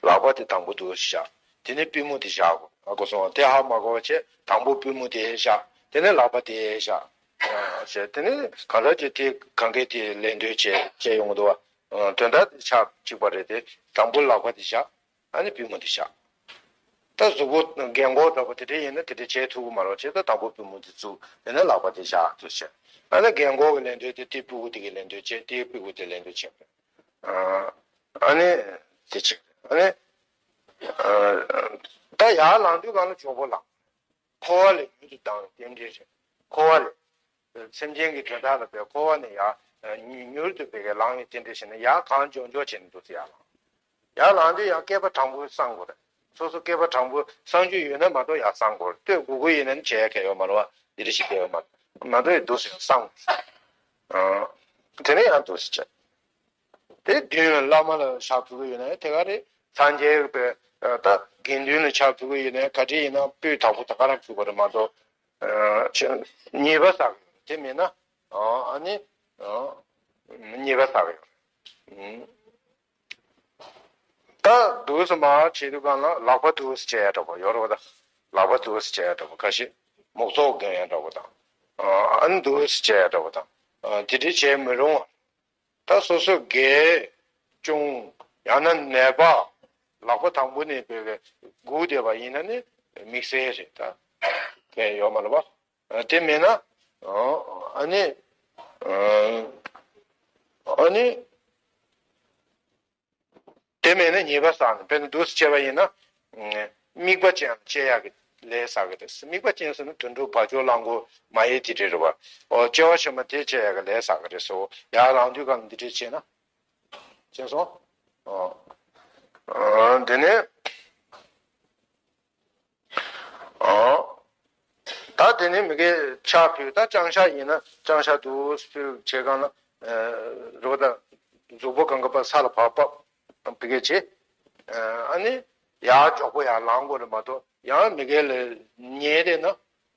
ལག་པ་དེ་དང་པོ་འདུག་སེ་བཞག་དེ་ནས་པུས་མོ་དེ་བཞག་གོ་ཨ་གོ་སོང་དེ་ཧ་མ་གོ་བ་བྱས་དང་པོ་པུས་མོ་དེ་བཞག་དེ་ནས་ལག་པ་དེ་བཞག་བྱས་དེ་ནས་གང་ལྟར་གྱི་དེ་གང་གའི་དེ་ལེན་འདོད་བྱས་བྱས་ཡོང་གི་འདུག་བ། དོན་དག་དེ་ཆ་གཅིག་པ་རེད་དེ་དང་པོ་ལག་པ་དེ་བཞག་ཨ་ནི་པུས་མོ་དེ་བཞག་ད་གཟུགས་པོ་རྒན་གོག་འདྲ་པོ་དེ་འདྲ་ཡིན་ན་དེ་འདྲ་བྱེད་ཐུབ་ཀྱི་མ་རེད་བྱས་ད་དང་པོ་པུས་མོ་དེ་བཙུགས་དེ་ནས་ལག་པ་དེ་བཞག་ཚུལ་བྱས། ཨ་ནི་རྒན་གོག་གི་ལེན་འདོད་དེ་དེའི་པུས་མོ་དེ་གི་ལེན་འདོད་བྱས་དེའི་པུས་མོ་དེ་ལེན་འདོད་བྱས། ཨ་ནི་དེ་བྱས། ཨ་ནི་ད་ཡར་ལངས་དུས་གང་ལ་མགྱོགས་པོ་ལངས། འཁོར་བ་ལས་མྱུར་དུ་ལྡང་བའི་རྟེན་འབྲེལ་རེད། འཁོར་བ་ལས། སེམས་ཅན་གྱི་དོན་དག་ལ་བས་འཁོར་བ་ནས་ཡར་མྱུར་དུ་བས་ལངས་པའི་རྟེན་འབྲེལ་བྱས་ནས་ཡར་གང་མགྱོགས་མགྱོགས་བྱས་ནས་འདུག་སེ་ཡར་ལངས། ཡར་ལངས་དུས་ཡང་སྐེད་པ་དྲང་པོ་བསྲང་དགོས་རེད། སོ་སོ་སྐེད་པ་དྲང་པོ་བསྲང་རྒྱུ་ཡོད་ན་མ་གཏོགས་ཡར་བསྲང་དགོས་རེད། སྟོད་གུག་གུག་ཡིན་ན་ནི་བྱེད་ཡ་གལ་ཡོད་མ་རེད་བ། འདི་འདྲ་ཞིག་གལ་ཡོད་མ་རེད། མ་གཏོགས་ཡར་འདུག་སེ་བསྲང་དགོས། དེ་ནས་ཡང་འདུག་སེ་བྱས། དེ་མདུན་བླ་མ་ལ་ཕྱག་ཕུལ་གི་ཡོད་ན་དེ་ག་རེད། སངས་རྒྱས་པའི་ད་དགེ་འདུན་ལ་ཕྱག་ཕུལ་གི་ཡོད་ན་ག་རེ་ཡིན་ན་སྤུས་དག་པོ་ད་ག་རང་ཕུལ་དགོས་རེད་མ་གཏོགས། ཉེས་པ་བསགས་ཡོད་དེ་མིན་ན། ཨ་ནི། ཉེས་པ་བསགས་ཡོད། ད་འདུག་སེ་མར་བྱེད་དུས་གང་ལ་ལག་པ་འདུག་སེ་བྱེད་ཡ་འདྲ་པོ་ཡོད་རེད་བ་ད། ལག་པ་འདུག་སེ་བྱེད་ཡ་འདྲ་པོ་ཁ་ཤས་མུག་ཙོག་གྱོན་ཡ་འདྲ་པོ་དང་། ཨ་ནི་འདུག་སེ་བྱས་འདྲ་བོ་དང་། དེ་འདྲ་བྱས་མི་རུང་བ། ད་སོ་སོ་རྒས་གཅུང་ཡང་ན་ནད་པ། ལག་པ་དང་པོ་ནས་བོད་ཀྱི་སྒུག་བསྡད་པ་ཡིན་ན་ནི་དམིགས་བསལ་རེད། ད་དེ་ཡོད་མ་རེད་པ། དེ་མེད་ན། ཨ་ནི། ཨ་ནི། དེ་མེད་ན་ཉེས་པ་བསགས་ནས། དཔེར་ན་འདུག་སེ་བྱས་པ་ཡིན་ན། དམིགས་པ་ཅན་ལ་སྤྱད་ཡག་གི་ལས་བསགས་ཀྱི་རེད། དམིགས་པ་ཅན་ཟེར་ན་དུད་འགྲོ་བ་ཅོ་གླང་མགོ་མ་ཡི་དེ་འདྲ་རེད་པ། ཨོ་སྐྱེ་བ་ཕྱི་མ་དེ་སྤྱད་ཡག་གི་ལས་བསགས་ཀྱི་རེད་ཟེར། ཡར་ལངས་དུས་སྒང་ལ་འདི་འདྲ་བྱས་ན། མཁྱེན་སོང་། ཨོ། ཨོ། དེ་ནས། ཨོ། ད་དེ་ནས་མི་དགེ་ཕྱག་ཕུལ། ད་བརྐྱང་ཕྱག་ཡིན་ན་བརྐྱང་ཕྱག་འདུག་སེ་ཕུལ་བྱེད་སྒང་ལ། རོ་ད་གཟུགས་པོ་གང་ག་པ་ས་ལ་བབས་བབས་བི་གེ་བྱེད། ཨ་ནི་ཡར་མགྱོགས་པོ་ཡར་ལངས་དགོས་རེད་མ་གཏོགས། ཡང་མི་དགེ་ལས་ཉེས་དེ་ན།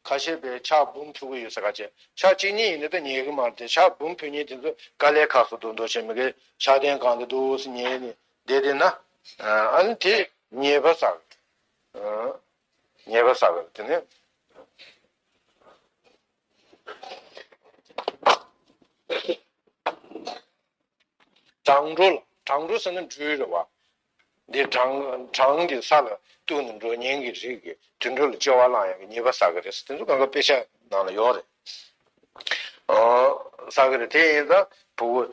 ཁ་ཤས་པའི་ཕྱག་འབུམ་ཕུལ་གི་ཡོད་ས་ག་བྱས། ཕྱག་གཅིག་གཉིས་ཡིན་ན་ད་ཉེས་གི་མ་རེད་དེ། ཕྱག་འབུམ་ཕུལ་མཁན་དེ་ཚོ་དཀའ་ལས་ཁག་སོ་མདོག་མདོག་བྱས། མི་དགེ་ཕྱག་གདན་སྒང་དེ་འདུག་སེ་ཉལ་ནས་བསྡད་དེ་ན། ཨ་ནི་དེ་ཉེས་པ་བསགས། ཉེས་པ་བསགས་པ་དེ་ནི། བྲང་འགྲོ་ལ། བྲང་འགྲོ་ཟེར་ན་སྦྲུལ་རེད་པ། འདི་བྲང་། བྲང་གི་ས་ལ་གཏུགས་ནས་འགྲོ་མཁན་གྱི་རིགས་ཀྱི་དུད་འགྲོ་ལ་སྐྱེ་བ་བླང་ཡག་གི་ཉེས་པ་བསགས་ཀྱི་རེད་ཟེར། དེ་ཚོ་གང་ག་དཔེ་ཆ་ནང་ལ་ཡོད་རེད། ཨོ། བསགས་ཀྱི་རེད། དེ་ཡིན་ཙང་བུ་གུ།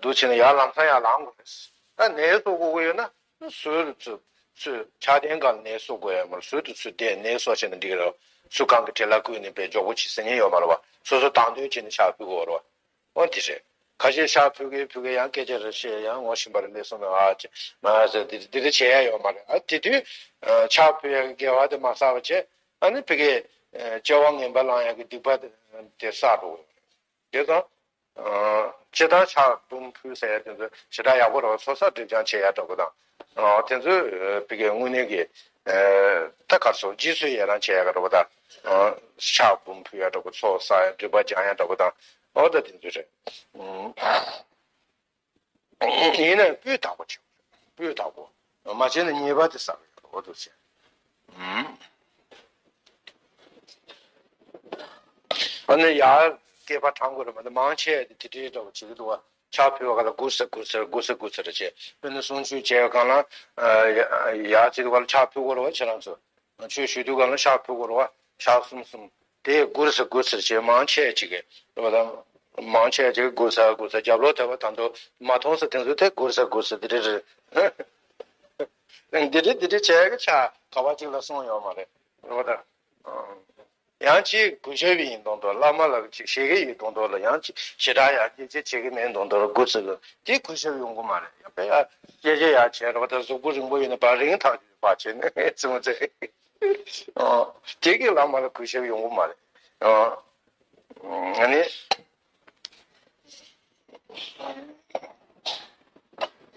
འདུག་བྱས་ན་ཡར་ལམ་སང་ཡར་ལངས་དགོས་རེད། ད་ནད་གསོ་དགོས་ཀྱི་ཡོད་ན། ཟུར་དུ་ཚུད། ཚུད། ཕྱག་གདན་སྒང་ལ་ནད་གསོ་དགོས་ཡ་མ་རེད། ཟུར་དུ་ཚུད་བསྡད་ནད་གསོ་བྱས་ན་འགྲིག་གི་རེད། སུ་གང་གི་བྲེལ་བ་བསྐུལ་ནས་པའི་མགྱོགས་པོ་བྱེད་ཟེར་མཁན་ཡོད་མ་རེད་པ། སོ་སོ་དང་དོད་བྱས་ནས་ཕྱག་ཕུལ་དགོས་རེད་པ། འོ་དེ་རེད། ཁ་ཤས་ཕྱག་ཕུལ་གི་ཕུལ་གི་ཡང་སྐད་ཆ་རེ་བཤད། ཡང་ངོ་ཤེས་པ་རེ་སླེབས་སོང་ན། ཨ་ཅེ་མ་ཟེར། དེ་དེ་རེ་བྱེད་ཡ་ཡོད་མ་རེད། ཨ་དེ་དུས་ཕྱག་ཕུལ་ཡ་གི་དགེ་བ་དེ་མ་བསགས་པ་བྱས། ཨ་ནི་ཕ་གིའི་སྐྱེ་བ་ངན་པ་བླང་ཡ་གི་སྡིག་པ་དེ་བསགས་འགྲོ་གི་ཡོད་རེད། དེ་དང་། ཨ། སྤྱིར་བཏང་ཕྱག་འབུམ་ཕུལ་ཟེར་ཡ་དེ་ཚོ་ཞེ་དྲག་ཡག་པོ་རེད་པ། ཚོགས་བསགས་སྒྲིབ་སྦྱང་བྱེད་ཡ་འདྲ་པོ་དང་། ཨ། དེ་ཚོ་ཕ་གིའི་དངོས་གནས་ཀྱི། ཨ། ད་ག་རེ་ཟེར། རྗེས་སུ་ཡི་རང་བྱེད་ཡ་འདྲ་པོ་དང་། ཨ། ཕྱག་འབུམ་ཕུལ་ཡ་འདྲ་པོ། ཚོགས་བསགས་ཡ། སྒྲིབ་པ་སྦྱང་ཡ་འདྲ་པོ་དང་། འོ་ད་དེ་ཚོ་རེད། ཨུམ། ཡིན་ནའང་སྤུས་དག་པོ་བྱེད་དགོས། སྤུས་དག་པོ། མ་བྱས་ན་ཉེས་པ་དེ་བསགས་ཡོང་། འོ་འདུག་བྱས། ཨུམ། ཨ་ནི་ཡར་བསྐལ་པ་བགྲང་དགོས་རེད་མ་གཏོགས། མང་ཆེ་བ་དེ་དེ་འདྲའི་འདྲ་པོ་བྱེད་ཀྱི་འདུག་པ། ཕྱག་ཕུལ་བ་ག་ལ་སྒུག་ས་སྒུག་ས་སྒུག་ས་སྒུག་ས་རེ་བྱས། དཔེར་ན་གསུང་ཆོས་བྱས་པའི་སྒང་ལ། ཨ། ཡ། ཡར་བྱེད་དུས་ག་ལ་ཕྱག་ཕུལ་དགོས་རེད་པ། ཁྱེད་རང་ཚོ། ཆོས་ཞུ་དུས་སྒང་ལ་ཕྱག་ཕུལ་དགོས་རེད་པ། ཕྱག་གསུམ་གསུམ། དེ་སྒུག་ས་སྒུག་ས་བྱས། མང་ཆེ་ཅིག་གིས་རེད་པ། ད་མང་ཆེ་ཅིག་གིས་སྒུག་ས་སྒུག་ས། རྒྱབ་ལོགས་དེ་པ་ད་དུང་མ་མཐོང་ས་དེ་ཚོ་དེ་སྒུག་ས་སྒུག་ས་དེ་འདྲ་རེད། དེ་འདྲ་དེ་འདྲ་བྱས་ཀྱི་ཕྱག་ག་པ་གཅིག་ལ་སོང་ཡོད་མ་རེད། རེད་པ། ད་ཡང་ཅིག་གུས་ཞབས་ཡིན་མདོག་མདོག། བླ་མ་ལ་ཅིག་ཞེད་ཀྱི་ཡོད་མདོག་མདོག་ལ། ཡང་ཅིག་ཞེ་དྲག་ཡར་སྐྱེལ་ཅིག་བྱེད་ཀྱི་མེད་མདོག་མདོག་ལ་སྒུག་ས་གི་དེ་གུས་ཞབས་ཡོང་གི་མ་རེད། ཡང་དཔེ་ཡར་སྐྱེལ་ཅིག་ཡར་བྱས། རེད་པ། ད་གཟུགས་པོ་རིང་པོ་ཡོད་ན་བ་རིང་ཐག་ཆོད་པ་བྱས་ནས་བཙུན་མོ་ཚེ། ཨོ། དེ་གི་བླ་མ་ལ་གུས་ཞབས་ཡོང་གི་མ་རེད། ཨོ། ཨ་ནི།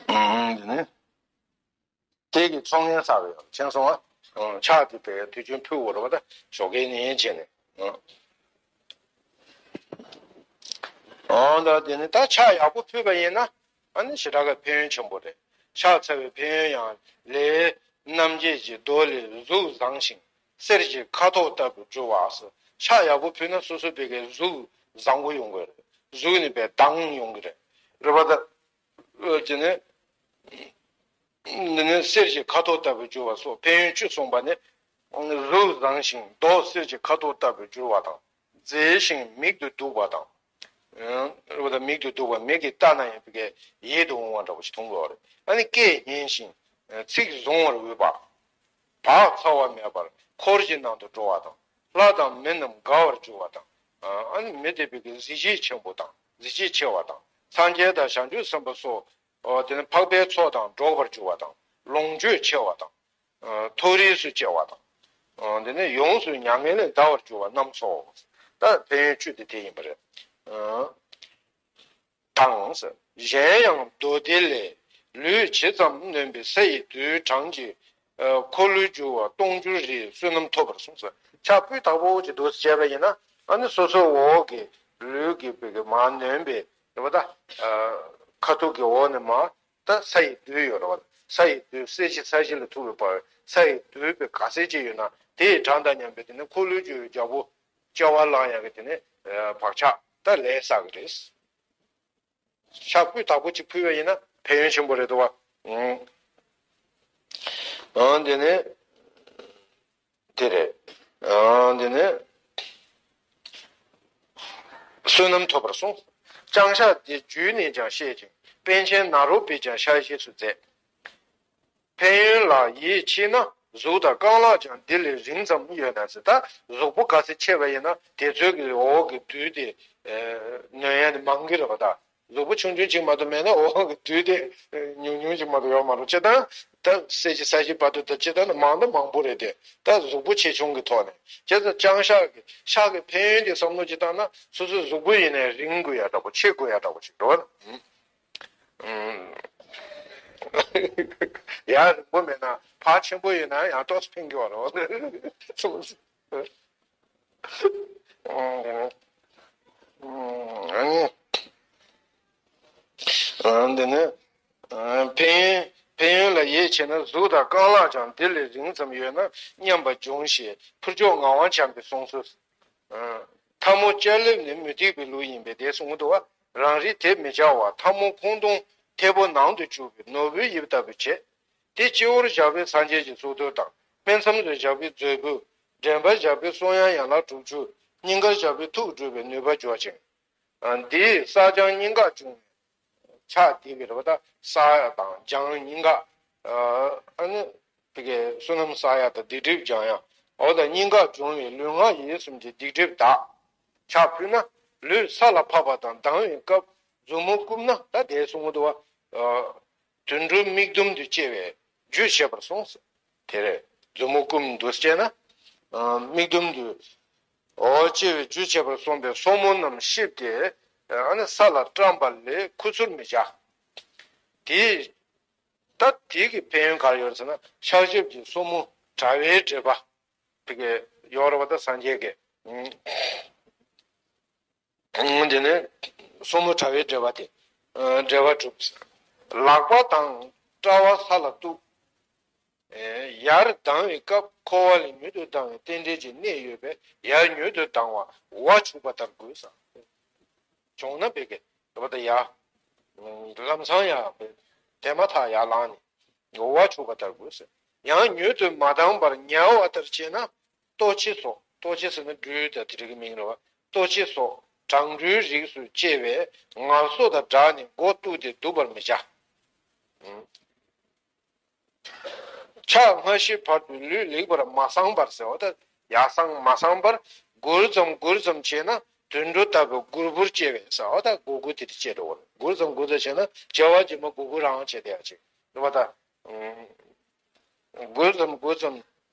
ཨུམ། དེ་ནི། དེ་གི་ཚོགས་ངན་བསགས་ཡོད། མཁྱེན་སོང་ང་། ཨོ། ཕྱག་དེ་བས་དུས་རྒྱུན་ཕུལ་དགོས་རེད་པ། ད་ཞོགས་ཀས་ནས་བྱས་ནས། ཨོ། འོ་ད་དེ་ནི་ད་ཕྱག་ཡག་པོ་ཕུལ་བ་ཡིན་ན། ཨ་ནི་ཞེ་དྲག་གི་ཕན་ཡོན་ཆེན་པོ་རེད། ཕྱག་འཚལ་བའི་ཕན་ཡོན་ཡང་ལས། རྣམ་བརྒྱད་ཀྱི་མདོ་ལས། གཟུགས་བཟང་ཞིང་གསེར་གྱི་ཁ་དོག་ལྟ་བུར་འགྱུར་བ་ཟེར། ཕྱག་ཡག་པོ་ཕུལ་ན་སོ་སོ་པའི་གི་གཟུགས་བཟང་པོ་ཡོང་གི་རེད། གཟུགས་ནི་པའི་མདངས་ཡོང་གི་རེད། རེད་པ། ད་འོ་དེ་ནི། འདི་ནི་གསེར་གྱི་ཁ་དོག་ལྟ་བུར་འགྱུར་བ་སོགས་ཕན་ཡོན་བཅུ་གསུངས་པ་ནི། གཟུགས་བཟང་ཞིང་མདོག་གསེར་གྱི་ཁ་དོག་ལྟ་བུར་འགྱུར་བ་དང་། མཛེས་ཤིང་མིག་ཏུ་སྡུག་པ་དང་། རེད་པ། ད་མིག་ཏུ་སྡུག་པ། མིག་གིས་བལྟས་ན་ཡང་ཕ་གིར་ཡིད་དུ་འོང་བ་འདྲ་པོ་ཞིག་མཐོང་གི་ཡོད་རེད། ཨ་ནི་སྐད་སྙན་ཞིང་ཚིག་བཟུང་བར་འོས་པ། བག་ཚ་བ་མེད་པར་འཁོར་གྱི་ནང་དུ་འགྲོ་བ་དང་། ལྷ་དང་མི་རྣམས་དགའ་བར་འགྱུར་བ་དང་། ཨ་ནི་མི་དེ་ཕ་གིར་གཟི་བརྗིད་ཆེན་པོ་དང་གཟི་བརྗིད་ཆེ་བ་དང་། སངས་རྒྱས་དང་བྱང་ཆུབ་སེམས་དཔའ་སོགས། ཨོ། དེ་ནི་འཕགས་པའི་ཚོགས་དང་འགྲོགས་པར་འགྱུར་བ་དང་། ལོངས་སྤྱོད་ཆེ་བ་དང་། ཨ། མཐོ་རིས་སུ་སྐྱེ་བ་དང་། ཨ། དེ་ནས་ཡོངས་སུ་མྱ་ངན་ལས་འདའ་བར་འགྱུར་བ་རྣམས་སོ། ད་ཕན་ཡོན་བཅུ་དེ་དེ་ཡིན་པ་རེད། ཨ། དང་། གཞན་ཡང་མདོ་སྡེ་ལས། ལུས་ཇི་ཙམ་ནོན་པའི་ས་ཡི་རྡུལ་གྲངས་ཀྱིས། ཨ། འཁོར་ལོས་སྒྱུར་བ་སྟོང་འགྱུར་རིའི་བསོད་ནམས་ཐོབ་པར་གསུངས་སོ། ཕྱག་སྤུས་དག་པོ་ཅིག་འདུག་སེ་བྱས་པ་ཡིན་ན། ཨ་ནི་སོ་སོའི་འོག་གི་ལུས་ཀྱི་ཕ་གིར་མར་ནོན་པའི། རེད་པ། ད། ཨ། ཁ་ཐུག་གི་འོག་ནས་མར། ད་ས་ཡི་རྡུལ་ཡོད་རེད་པ། ས་ཡི་རྡུལ། གསལ་བྱེད་ས་གཞི་ལ་ཐུག་པའི་བར་ས་ཡི་རྡུལ་པའི་ག་ཚད་ཅིག་ཡོད་ན། དེ་ཡི་གྲངས་དང་མཉམ་པའི་དེ་ནི་འཁོར་ལོས་སྒྱུར་བའི་རྒྱལ་པོ་སྐྱེ་བ་བླང་ཡག་གི་དེ་ནི། བག་ཆགས་ད་ལས་བསགས་ཀྱི་རེད། ཕྱག་སྤུས་དག་པོ་ཅིག་ཕུལ་བ་ཡིན་ན་ཕན་ཡོན་ཆེན་པོ་རེད་འདུག་བ། ཨང་། ཨང་། དེ་ནས་དེ་རེད། ཨང་། དེ་ནས་བསོད་ནམས་ཐོབ་པར་གསུངས། ལྕང་ཤ་དེ་འཇུས་ནས་ཀྱང་བཤད་ཅིང་། པཎ་ཆེན་ནཱ་རོ་པས་ཀྱང་ཕྱག་བཞེས་སུ་མཛད། ཕན་ཡོན་ལ་ཡིད་ཆེས་ན་གཟུགས་དང་རྐང་ལག་ཀྱང་འདི་ལས་རིང་ཙམ་ཡོད་ན་ཟེར། ད་གཟུགས་པོ་ག་ཚད་ཆེ་བ་ཡིན་ན་དེ་ཚོའི་གི་འོག་གི་རྡུལ་དེ་ནོན་ཡ་དེ་མང་གི་རེད་པ། ད་གཟུགས་པོ་ཆུང་ཆུང་ཅིག་མ་གཏོགས་མེད་ན་འོག་གི་རྡུལ་དེ་ཉུང་ཉུང་ཅིག་མ་གཏོགས་ཡོད་མ་རེད། སྤྱིར་བཏང་ད་གསལ་བྱེད་གསལ་བྱེད་བར་དུ་ད་སྤྱིར་བཏང་ན་མང་ད་མང་པོ་རེད་དེ། ད་གཟུགས་པོ་ཆེ་ཆུང་གི་ཐོག་ནས་བྱས་ཙང་ལྕང་ཤ་གི་ཕྱག་གི་ཕན་ཡོན་དེ་བསམ་བློ་ཅིག་བཏང་ན་སོ་སོའི་གཟུགས་པོ་ཡིན་ནའི་རིང་དགོས་ཡ་འདྲ་པོ་ཆེ་དགོས་ཡ་འདྲ་པོ་ཅིག་འགྲོ་བ། ཡང་རིང་པོ་མེད་ན་ཕར་ཆེན་པོ་ཡིན་ན་ཡང་ཏོག་ཙམ་ཕན་གྱི་བ་རོ། འདི་ནི་ཕན་ཡོན་ཕན་ཡོན་ལ་ཡིད་ཆེས་ན་གཟུགས་དང་རྐང་ལག་ཀྱང་འདི་ལས་རིང་ཙམ་ཡོད་ན་སྙམ་པ་འབྱུང་ཞེས་ཕུར་ལྕོག་ངག་དབང་བྱམས་པས་གསུངས་སོ། ཐལ་མོ་སྐྱ་ལེབ་ནི་མུ་སྟེགས་པའི་ལུགས་ཡིན་པས་དེ་གསུང་གི་འདུག་བ། རང་རིག་དེ་མི་བྱ་བར་ཐལ་མོ་ཁོང་སྟོང་ཐལ་པོ་ནང་དུ་བཅུག་པའི་ནོར་བུའི་དབྱིབས་ལྟ་བུ་བྱས། དེ་སྤྱི་བོར་བཞག་པས་སངས་རྒྱས་ཀྱི་གཙུག་ཏོར་དང་སྨིན་མཚམས་སུ་བཞག་པས་མཛོད་སྤུ། འགྲེང་བར་བཞག་པས་གསུང་དབྱངས་ཡན་ལག་དྲུག་ཅུ། སྙིང་གར་བཞག་པས་ཐུགས་སྒྲུབ་པའི་ནུས་པ་འབྱོར་ཅིང་། འདིས་བསགས་སྦྱང་སྙིང་ག་འབྱུང་བའི་ཕྱག་འདི་གི་རེད་པ། ད་བསགས་ཡ་དང་སྦྱང་སྙིང་ག་ཨ་ནི། དེ་གའི་བསོད་ནམས་བསགས་ཡ་དང་སྡིག་སྒྲིབ་སྦྱང་ཡ། འོ་ད་སྙིང་ག་འབྱུང་བའི་ལུས་ངག་ཡིད་གསུམ་གྱི་སྡིག་སྒྲིབ་དག་ཕྱག་ཕུལ་ན། ལུས་ས་ལ་ཕབ་པ་དང་ལྡང་བའི་སྐབས་མཛུབ་མོ་བསྐུམ་ན་ད་དེ་གསུང་གི་འདུག་བ། དུད་འགྲོ་མིག་ཟླུམ་དུ་སྐྱེ་བའི་རྒྱུ་བྱེད་པར་གསུངས། དེ་རེད། མཛུབ་མོ་བསྐུམ་འདུག་ཅེ་ན། མིག་ཟླུམ་དུ་འོ་སྐྱེ་བའི་རྒྱུ་བྱེད་པར་གསུངས་པའི་སོར་མོ་རྣམས་བཤིབས་ཏེ་ཨ་ནི་ས་ལ་བཀྲམ་པ་ལས་ཁུ་ཚུར་མི་བྱ། དེ། ད་དེ་གི་ཕན་ཡོན་ག་རེ་ཡོད་ཟེར་ན་ཕྱག་ཞབས་ཀྱི་སོར་མོ་དྲ་བའི་འབྲེལ་པ། དེ་གི་ཡོད་རེད་པ། ད་སངས་རྒྱས་ཀྱི་དེ་ནས་སོར་མོ་དྲ་བའི་འབྲེལ་པ་དེ་འབྲེལ་བ་གྲུབ། ལག་པ་དང་དཔྲལ་བ་ས་ལ་གཏུགས། ཡར་ལྡང་བའི་སྐབས་འཁོར་བ་ལས་མྱུར་དུ་ལྡང་བའི་རྟེན་འབྲེལ་གྱི་གནད་ཡོད་པས་ཡར་མྱུར་དུ་ལྡང་བ་ཝ་འཆུགས་པ་ལྟར་དགོས་ས། བྱུང་ན་བེ་གེ་རེད་པ། ད་ཡ། ལམ་སང་ཡ་བེ། དེ་མ་ཐག་ཡར་ལངས་ནས་ཝ་འཆུགས་པ་ལྟར་དགོས་ཟེར། ཡང་མྱུར་དུ་མ་ལྡང་བར་ཉལ་བ་ལྟར་བྱས་ན། ལྟོ་འཕྱེ་སོགས། ལྟོ་འཕྱེ་ཟེར་ན་སྦྲུལ་དང་དེ་རིགས་ཀྱི་མིང་རེད་བ། ལྟོ་འཕྱེ་སོགས་གྲང་སྦྲུལ་རིགས་སུ་སྐྱེ་བས་ངལ་གསོ་དང་སྦྲགས་ནས་མགོ་གཏུགས་ཏེ་འདུག་པར་མི་བྱ། ཕྱག་སྔ་ཕྱི་བར་དུ་ལུས་ལེགས་པར་མ་བསྲང་བར་ཟེར་བ་དང་། ཡར་བསྲང་མར་བསྲང་བར་སྒུར་ཙམ་སྒུར་ཙམ་བྱས་ན་དུད་འགྲོ་ལྟ་བུའི་སྒུར་པོར་སྐྱེ་བས་ཟེར་བ་དང་། སྒུར་པོ་དེ་དེ་སྐྱེ་འགྲོ་བ་རེད། སྒུར་ཙམ་སྒུར་ཙམ་བྱས་ན་བྱ་བ་ཇི་མ་སྒུར་པོ་རང་བྱེད་དེ་ཡ་ཅིག་རེད་བ་དང་། སྒུར་ཙམ་སྒུར་ཙམ་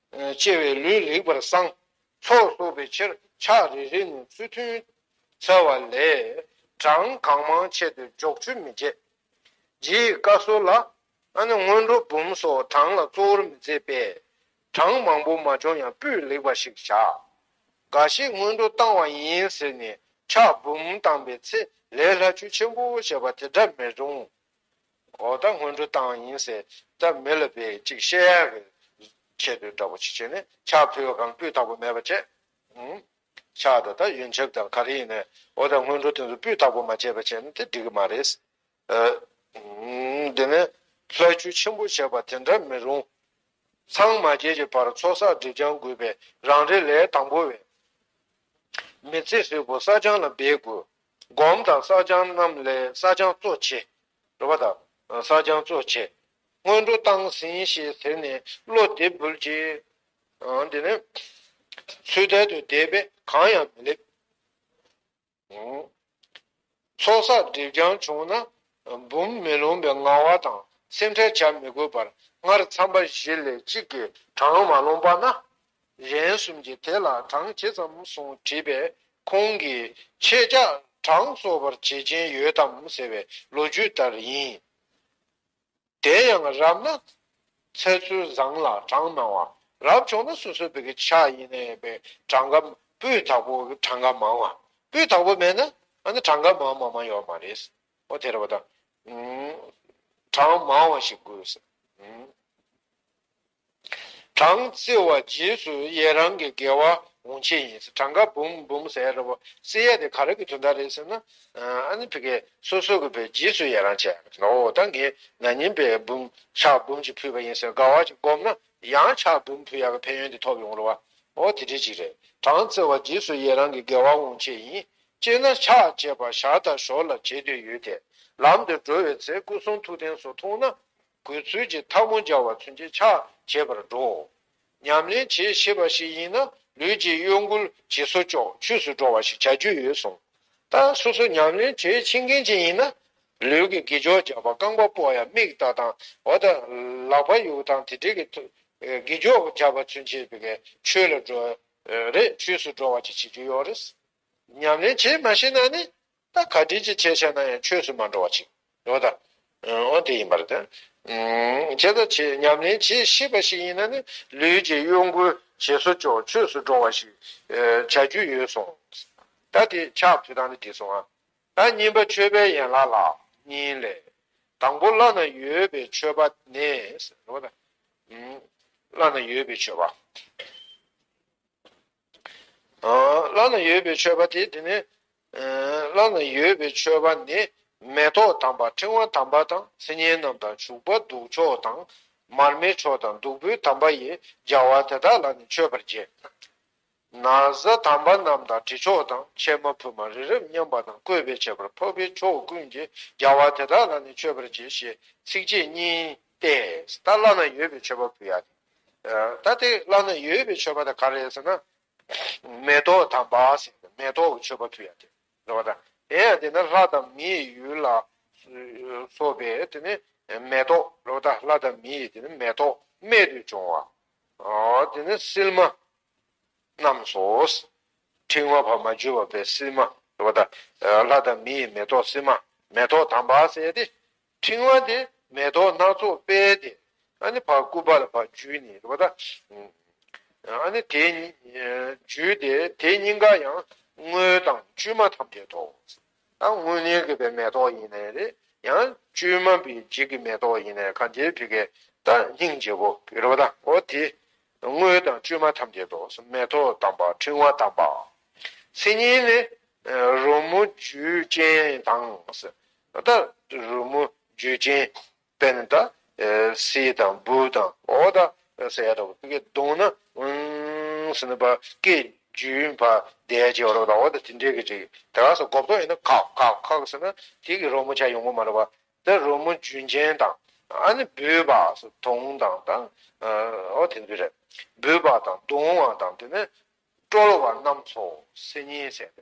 སྐྱེ་བས་ལུས་ལེགས་པར་བསྲང་། ཚོགས་གསོག་པའི་ཕྱིར་ཕྱག་རེ་རེ་ནས་ཚུལ་མཐུན་འཚལ་བ་ལས་གྲངས་གང་མང་ཆེད་དུ་འཇོག་ཆུ་མི་བྱེད། རྗེ་ཡི་བཀའ་སྲོལ་ལ་ཨ་ནི་སྔོན་འགྲོ་འབུམ་སོགས་གྲངས་ལ་གཙོ་བོར་མི་མཛད་པས་གྲངས་མང་པོ་མ་བྱུང་ཡང་སྤུས་ལེགས་པ་ཞིག་བྱ། འགའ་ཞིག་སྔོན་འགྲོ་བཏང་བ་ཡིན་ཟེར་ནས་ཕྱག་འབུམ་བཏང་པའི་ཚེ་ལས་སླ་བཅོས་ཆེན་པོ་བྱས་པ་དེ་འདྲ་མི་རུང་། འོ་ད་སྔོན་འགྲོ་བཏང་ཡིན་ཟེར་ད་མི་ལ་བས་ཅིག་བཤད་ཡག་གི་ཆེད་དུ་འདྲ་པོ་ཅིག་བྱས་ནས་ཕྱག་ཕུལ་བ་གང་སྤུས་དག་པོ་མེད་པ་བྱས། ཕྱག་དང་ད་ཡོན་ཆབ་དང་ག་རེ་ཡིན་ནའི་འོ་ད་སྔོན་འགྲོ་དེ་ཚོ་སྤུས་དག་པོ་མ་བྱས་པ་བྱས་ན་དེ་འགྲིག་གི་མ་རེད། འདི་ནས་སླ་བཅོས་ཆེན་པོ་བྱས་པ་དེ་འདྲ་མི་རུང་། མཚམས་མ་བརྒྱད་ཀྱི་བར་ཚོགས་བསགས་སྒྲིབ་སྦྱང་དགོས་པས་རང་རེ་ལས་དང་པོ་བས། མི་ཚེ་ཧྲིལ་པོ་བསགས་སྦྱང་ལ་འབད་དགོས། སྒོམ་དང་བསགས་སྦྱང་རྣམས་ལས་བསགས་སྦྱང་གཙོ་ཆེ། རེད་པ་དང་། བསགས་སྦྱང་གཙོ་ཆེ། སྔོན་འགྲོ་བཏང་ཟིན་ཞེས་ཟེར་ནས་བློ་བདེ་འབུལ་གྱིས། འདི་ནི་ཚུལ་དལ་དུ་བསྡད་པས་གང་ཡང་མི་སླེབས། ཚོགས་བསགས་སྒྲིབ་སྦྱང་བྱུང་ན་འབུམ་མི་ལོངས་པའི་ངལ་བ་དང་སེམས་ཁྲལ་བྱ་མི་དགོས་པར་སྔར་མཚམས་པ་བཞི་ལས་གཅིག་གིས་གྲངས་མ་ལོངས་པ་ན། གཞན་གསུམ་གྱིས་དེ་ལ་གྲངས་ཇི་ཙམ་གསུངས་དྲིས་པས་ཁོང་གིས་ཁྱེད་ཅག་གྲངས་གསོག་པར་བྱེད་ཀྱིན་ཡོད་དམ་ཟེར་བའི་ལོ་རྒྱུས་ལྟར་ཡིན། དེ་ཡང་རབ་ན་ཚེ་ཚུལ་བཟང་ལ་གྲངས་མང་བ། རབ་བྱུང་ན་སོ་སོའི་བོད་ཀྱི་ཕྱག་ཡིན་ནའི་བའི་གྲངས་ཀ་སྤུས་དག་པོ་གྲངས་ཀ་མང་བ། སྤུས་དག་པོ་མེད་ན་ཨ་ནི་གྲངས་ཀ་མང་མང་མང་ཡོད་མ་རེད། ཨོ་དེ་རེད་པ་ད། གྲངས་མང་བ་ཞིག་དགོས། གྲངས་བརྩི་བ་རྗེས་སུ་ཡི་རང་གི་དགེ་བ་ འོང་ཆེད་ཡིན། གྲངས་ཀ་འབུམ་འབུམ་ཟེར་ར་བ་ཟེར་ཡ་དེ་ག་རེ་གི་དོན་དག་རེད་ཟེར་ན། ཨ་ནི་ཕ་གི་སོ་སོ་གི་བའི་རྗེས་སུ་ཡི་རང་བྱས་ཡ་གི་ནོ། ད་ངས་ན་ནིང་བའི་འབུམ་ཕྱག་འབུམ་གཅིག་ཕུལ་བ་ཡིན་ཟེར་དགའ་བ་ཅིག་སྒོམ་ན་ཡང་ཕྱག་འབུམ་ཕུལ་ཡ་གི་ཕན་ཡོན་དེ་ཐོབ་ཡོང་ར་བ། འོ་དེ་འདྲ་ཅིག་རེད། གྲངས་བརྩི་བ་རྗེས་སུ་ཡི་རང་གི་དགེ་བ་འོང་ཆེད་ཡིན། སྤྱིར་ན་ཕྱག་བྱས་པ་ཞར་དང་ཞོར་ལ་བྱེད་འདོད་ཡོད་དེ། ལམ་དུ་འགྲོ་བའི་ཚེ་སྐུ་གསུང་ཐུགས་རྟེན་སོགས་མཐོང་ན། དགོས་ཚུལ་གྱི་ཐལ་མོ་སྦྱར་བ་ཚུན་ཆད་ཕྱག་བྱེད་པར་འགྲོའོ། ཉམས་ལེན་བྱེད་ཤེས་པ་ཞིག་ཡིན་ན་ལུས་ཀྱི་གཡོ་འགུལ་ཇེ་སོ་ཅོག་ཆོས་སུ་འགྲོ་བ་ཞིག་བྱ་རྒྱུ་ཡོད་གསུངས། ད་སོ་སོ་ཉམས་ལེན་བྱེད་ཤེས་མཁན་ཅིག་ཡིན་ན། ལུས་ཀྱི་དགེ་སྦྱོར་རྒྱག་པ་རྐང་པ་སྤོ་ཡ་མིག་ལྟ་སྟངས་འོ་ད་ལག་པ་གཡུག་སྟངས་དེ་འདྲའི་གི་དགེ་སྦྱོར་རྒྱག་པ་ཚུན་ཆད་པའི་གི་ཆོས་ལ་འགྲོ་རེད། ཆོས་སུ་འགྲོ་བ་ཅིག་བྱེད་རྒྱུ་ཡོད་རེད། ཉམས་ལེན་བྱེད་མ་ཤེས་ན་ནི། ད་ག་འདྲ་ཅིག་བྱས་བྱས་ན་ཡང་ཆོས་སུ་མ་འགྲོ་བ་ཅིག་ཡོད་ད། འོ་དེ་ཡིན་པ་རེད་ད། བྱས་ད་བྱེད་ཉམས་ལེན་བྱེད་ཤེས་པ་ཞིག་ཡིན་ན་ནི་ལུས་ཀྱི་གཡོ་འགུལ་ཇེ་སོ་ཅོག་ཆོས་སུ་འགྲོ་བ་ཞིག་བྱ་རྒྱུ་ཡོད་གསུངས། ད་དེ་ཕྱག་ཕུལ་སྟངས་ནི་དེ་སོང་ཨ། ད་གཉིས་པ་མཆོད་པའི་ཡན་ལག་ལ་གཉིས་ལས། དང་པོ་བླ་ན་ཡོད་པའི་མཆོད་པ་ནི་ཟེར་བ་ད། བླ་ན་ཡོད་པའི་མཆོད་པ། བླ་ན་ཡོད་པའི་མཆོད་པ་དེ་དེ་ནི། བླ་ན་ཡོད་པའི་མཆོད་པ་ནི། མེ་ཏོག་དམ་པ་ཕྲེང་བ་དམ་པ་དང་མཚན་ཉིད་རྣམས་དང་བྱུག་པ་བདུག་ཆོག་དང་། མར་མེ་མཆོག་དང་བདུག་སྤོས་དམ་པ་ཡིས་རྒྱལ་བ་དེ་དག་ལ་ནི་མཆོད་པར་བགྱི། ན་བཟའ་དམ་པ་རྣམས་དང་དྲི་མཆོག་དང་ཕྱེ་མ་ཕུར་མ་རི་རབ་མཉམ་པ་དང་བཀོད་པའི་ཁྱད་པར་འཕགས་པའི་མཆོག་ཀུན་གྱིས་རྒྱལ་བ་དེ་དག་ལ་ནི་མཆོད་པར་བགྱི་ཞེས་ཚིགས་བཅད་གཉིས་ཏེ། ད་བླ་ན་ཡོད་པའི་མཆོད་པ་ཕུལ་ཡ་དེ། ད་དེ་བླ་ན་ཡོད་པའི་མཆོད་པ་དེ་ག་རེ་ཟེར་ན། མེ་ཏོག་དམ་པ་ཟེར་ཏེ་མེ་ཏོག་གི་མཆོད་པ་ཕུལ་ཡ་དེ་རེད་བ། ད་དེ་ཡང་དེ་ན་ལྷ་དང་མིའི་ཡུལ་ལ་སོགས་པའི་དེ་ནི་མེ་ཏོག་རེད་བ། ད་ལྷ་དང་མི་ཡི་དེ་ནི་མེ་ཏོག་རྨད་དུ་བྱུང་བ། དེ་ནི་སིལ་མ་རྣམས་སོ། ཕྲེང་བ་བར་མ་བརྒྱུས་པ་པའི་སིལ་མ་རེད་བ། ད་ལྷ་དང་མི་ཡི་མེ་ཏོག་སིལ་མ་མེ་ཏོག་དམ་པ་ཟེར་ཏེ། ཕྲེང་བ་དེ་མེ་ཏོག་སྣ་ཚོགས་སྤེལ་ཏེ། ཨ་ནི་ཕར་སྐུད་པ་ལ་ཕར་འཇུས་ནས་རེད་བ། ད་ཨ་ནི་དེ་འཇུས་ཏེ་དེ་གཉིས་ཀ་ཡང་དངོས་དང་བཅོས་མ་ཐམས་ཅད་དོ། ད་དངོས་གནས་ཀྱི་པའི་མེ་ཏོག་ཡིན་ནའི་རེད། ཡང་བཅོས་མ་པའི་འཇིག་གི་མེ་ཏོག་ཡིན་ནའི་གང་ཅིའི་ཕི་གའི་ད་སྙིང་རྗེ་པོ་རེད་བ། ད་འོ་དེ། དངོས་དང་བཅོས་མ་ཐམས་ཅད་དོ། མེ་ཏོག་དམ་པ་ཕྲེང་བ་དམ་པ། མཚན་ཉིད་ནི་རོལ་མོ་བརྗོད་ཅན་དང་། ད་རོལ་མོ་བརྗོད་ཅན་དཔེར་ན་ད་སི་དང་བུ་དང་འོ་ད་ཟེར་ཡ་འདྲ་བོ་ཕི་གའི་གདོང་ན་ཨུང་ཟེར་ན་པ་སྐད་རྒྱུན་པ་བསྡད་ཀྱི་ཡོད་རེད་བ། ད་འོ་ད་དེ་འདྲའི་གི་ཅིག་དེ་ག་ས་གོ་བརྡ་ཡིན་ན་ཁག་ཁག་ཁག་ཟེར་ན་དེ་གི་རོལ་མོ་ཆགས་ཡོང་གི་མ་རེད་བ། དེ་རོལ་མོ་རྒྱུན་ཅན་དང་། ཨ་ནི་འབུད་པ་གདོང་དང་དང་། འོ་དེ་འདྲ་རེད། འབུད་པ་དང་གདོང་བ་དང་དེ་ནི་དཀྲོལ་བ་རྣམས་སོ། མཚན་ཉིད་ཟེར་ཏེ།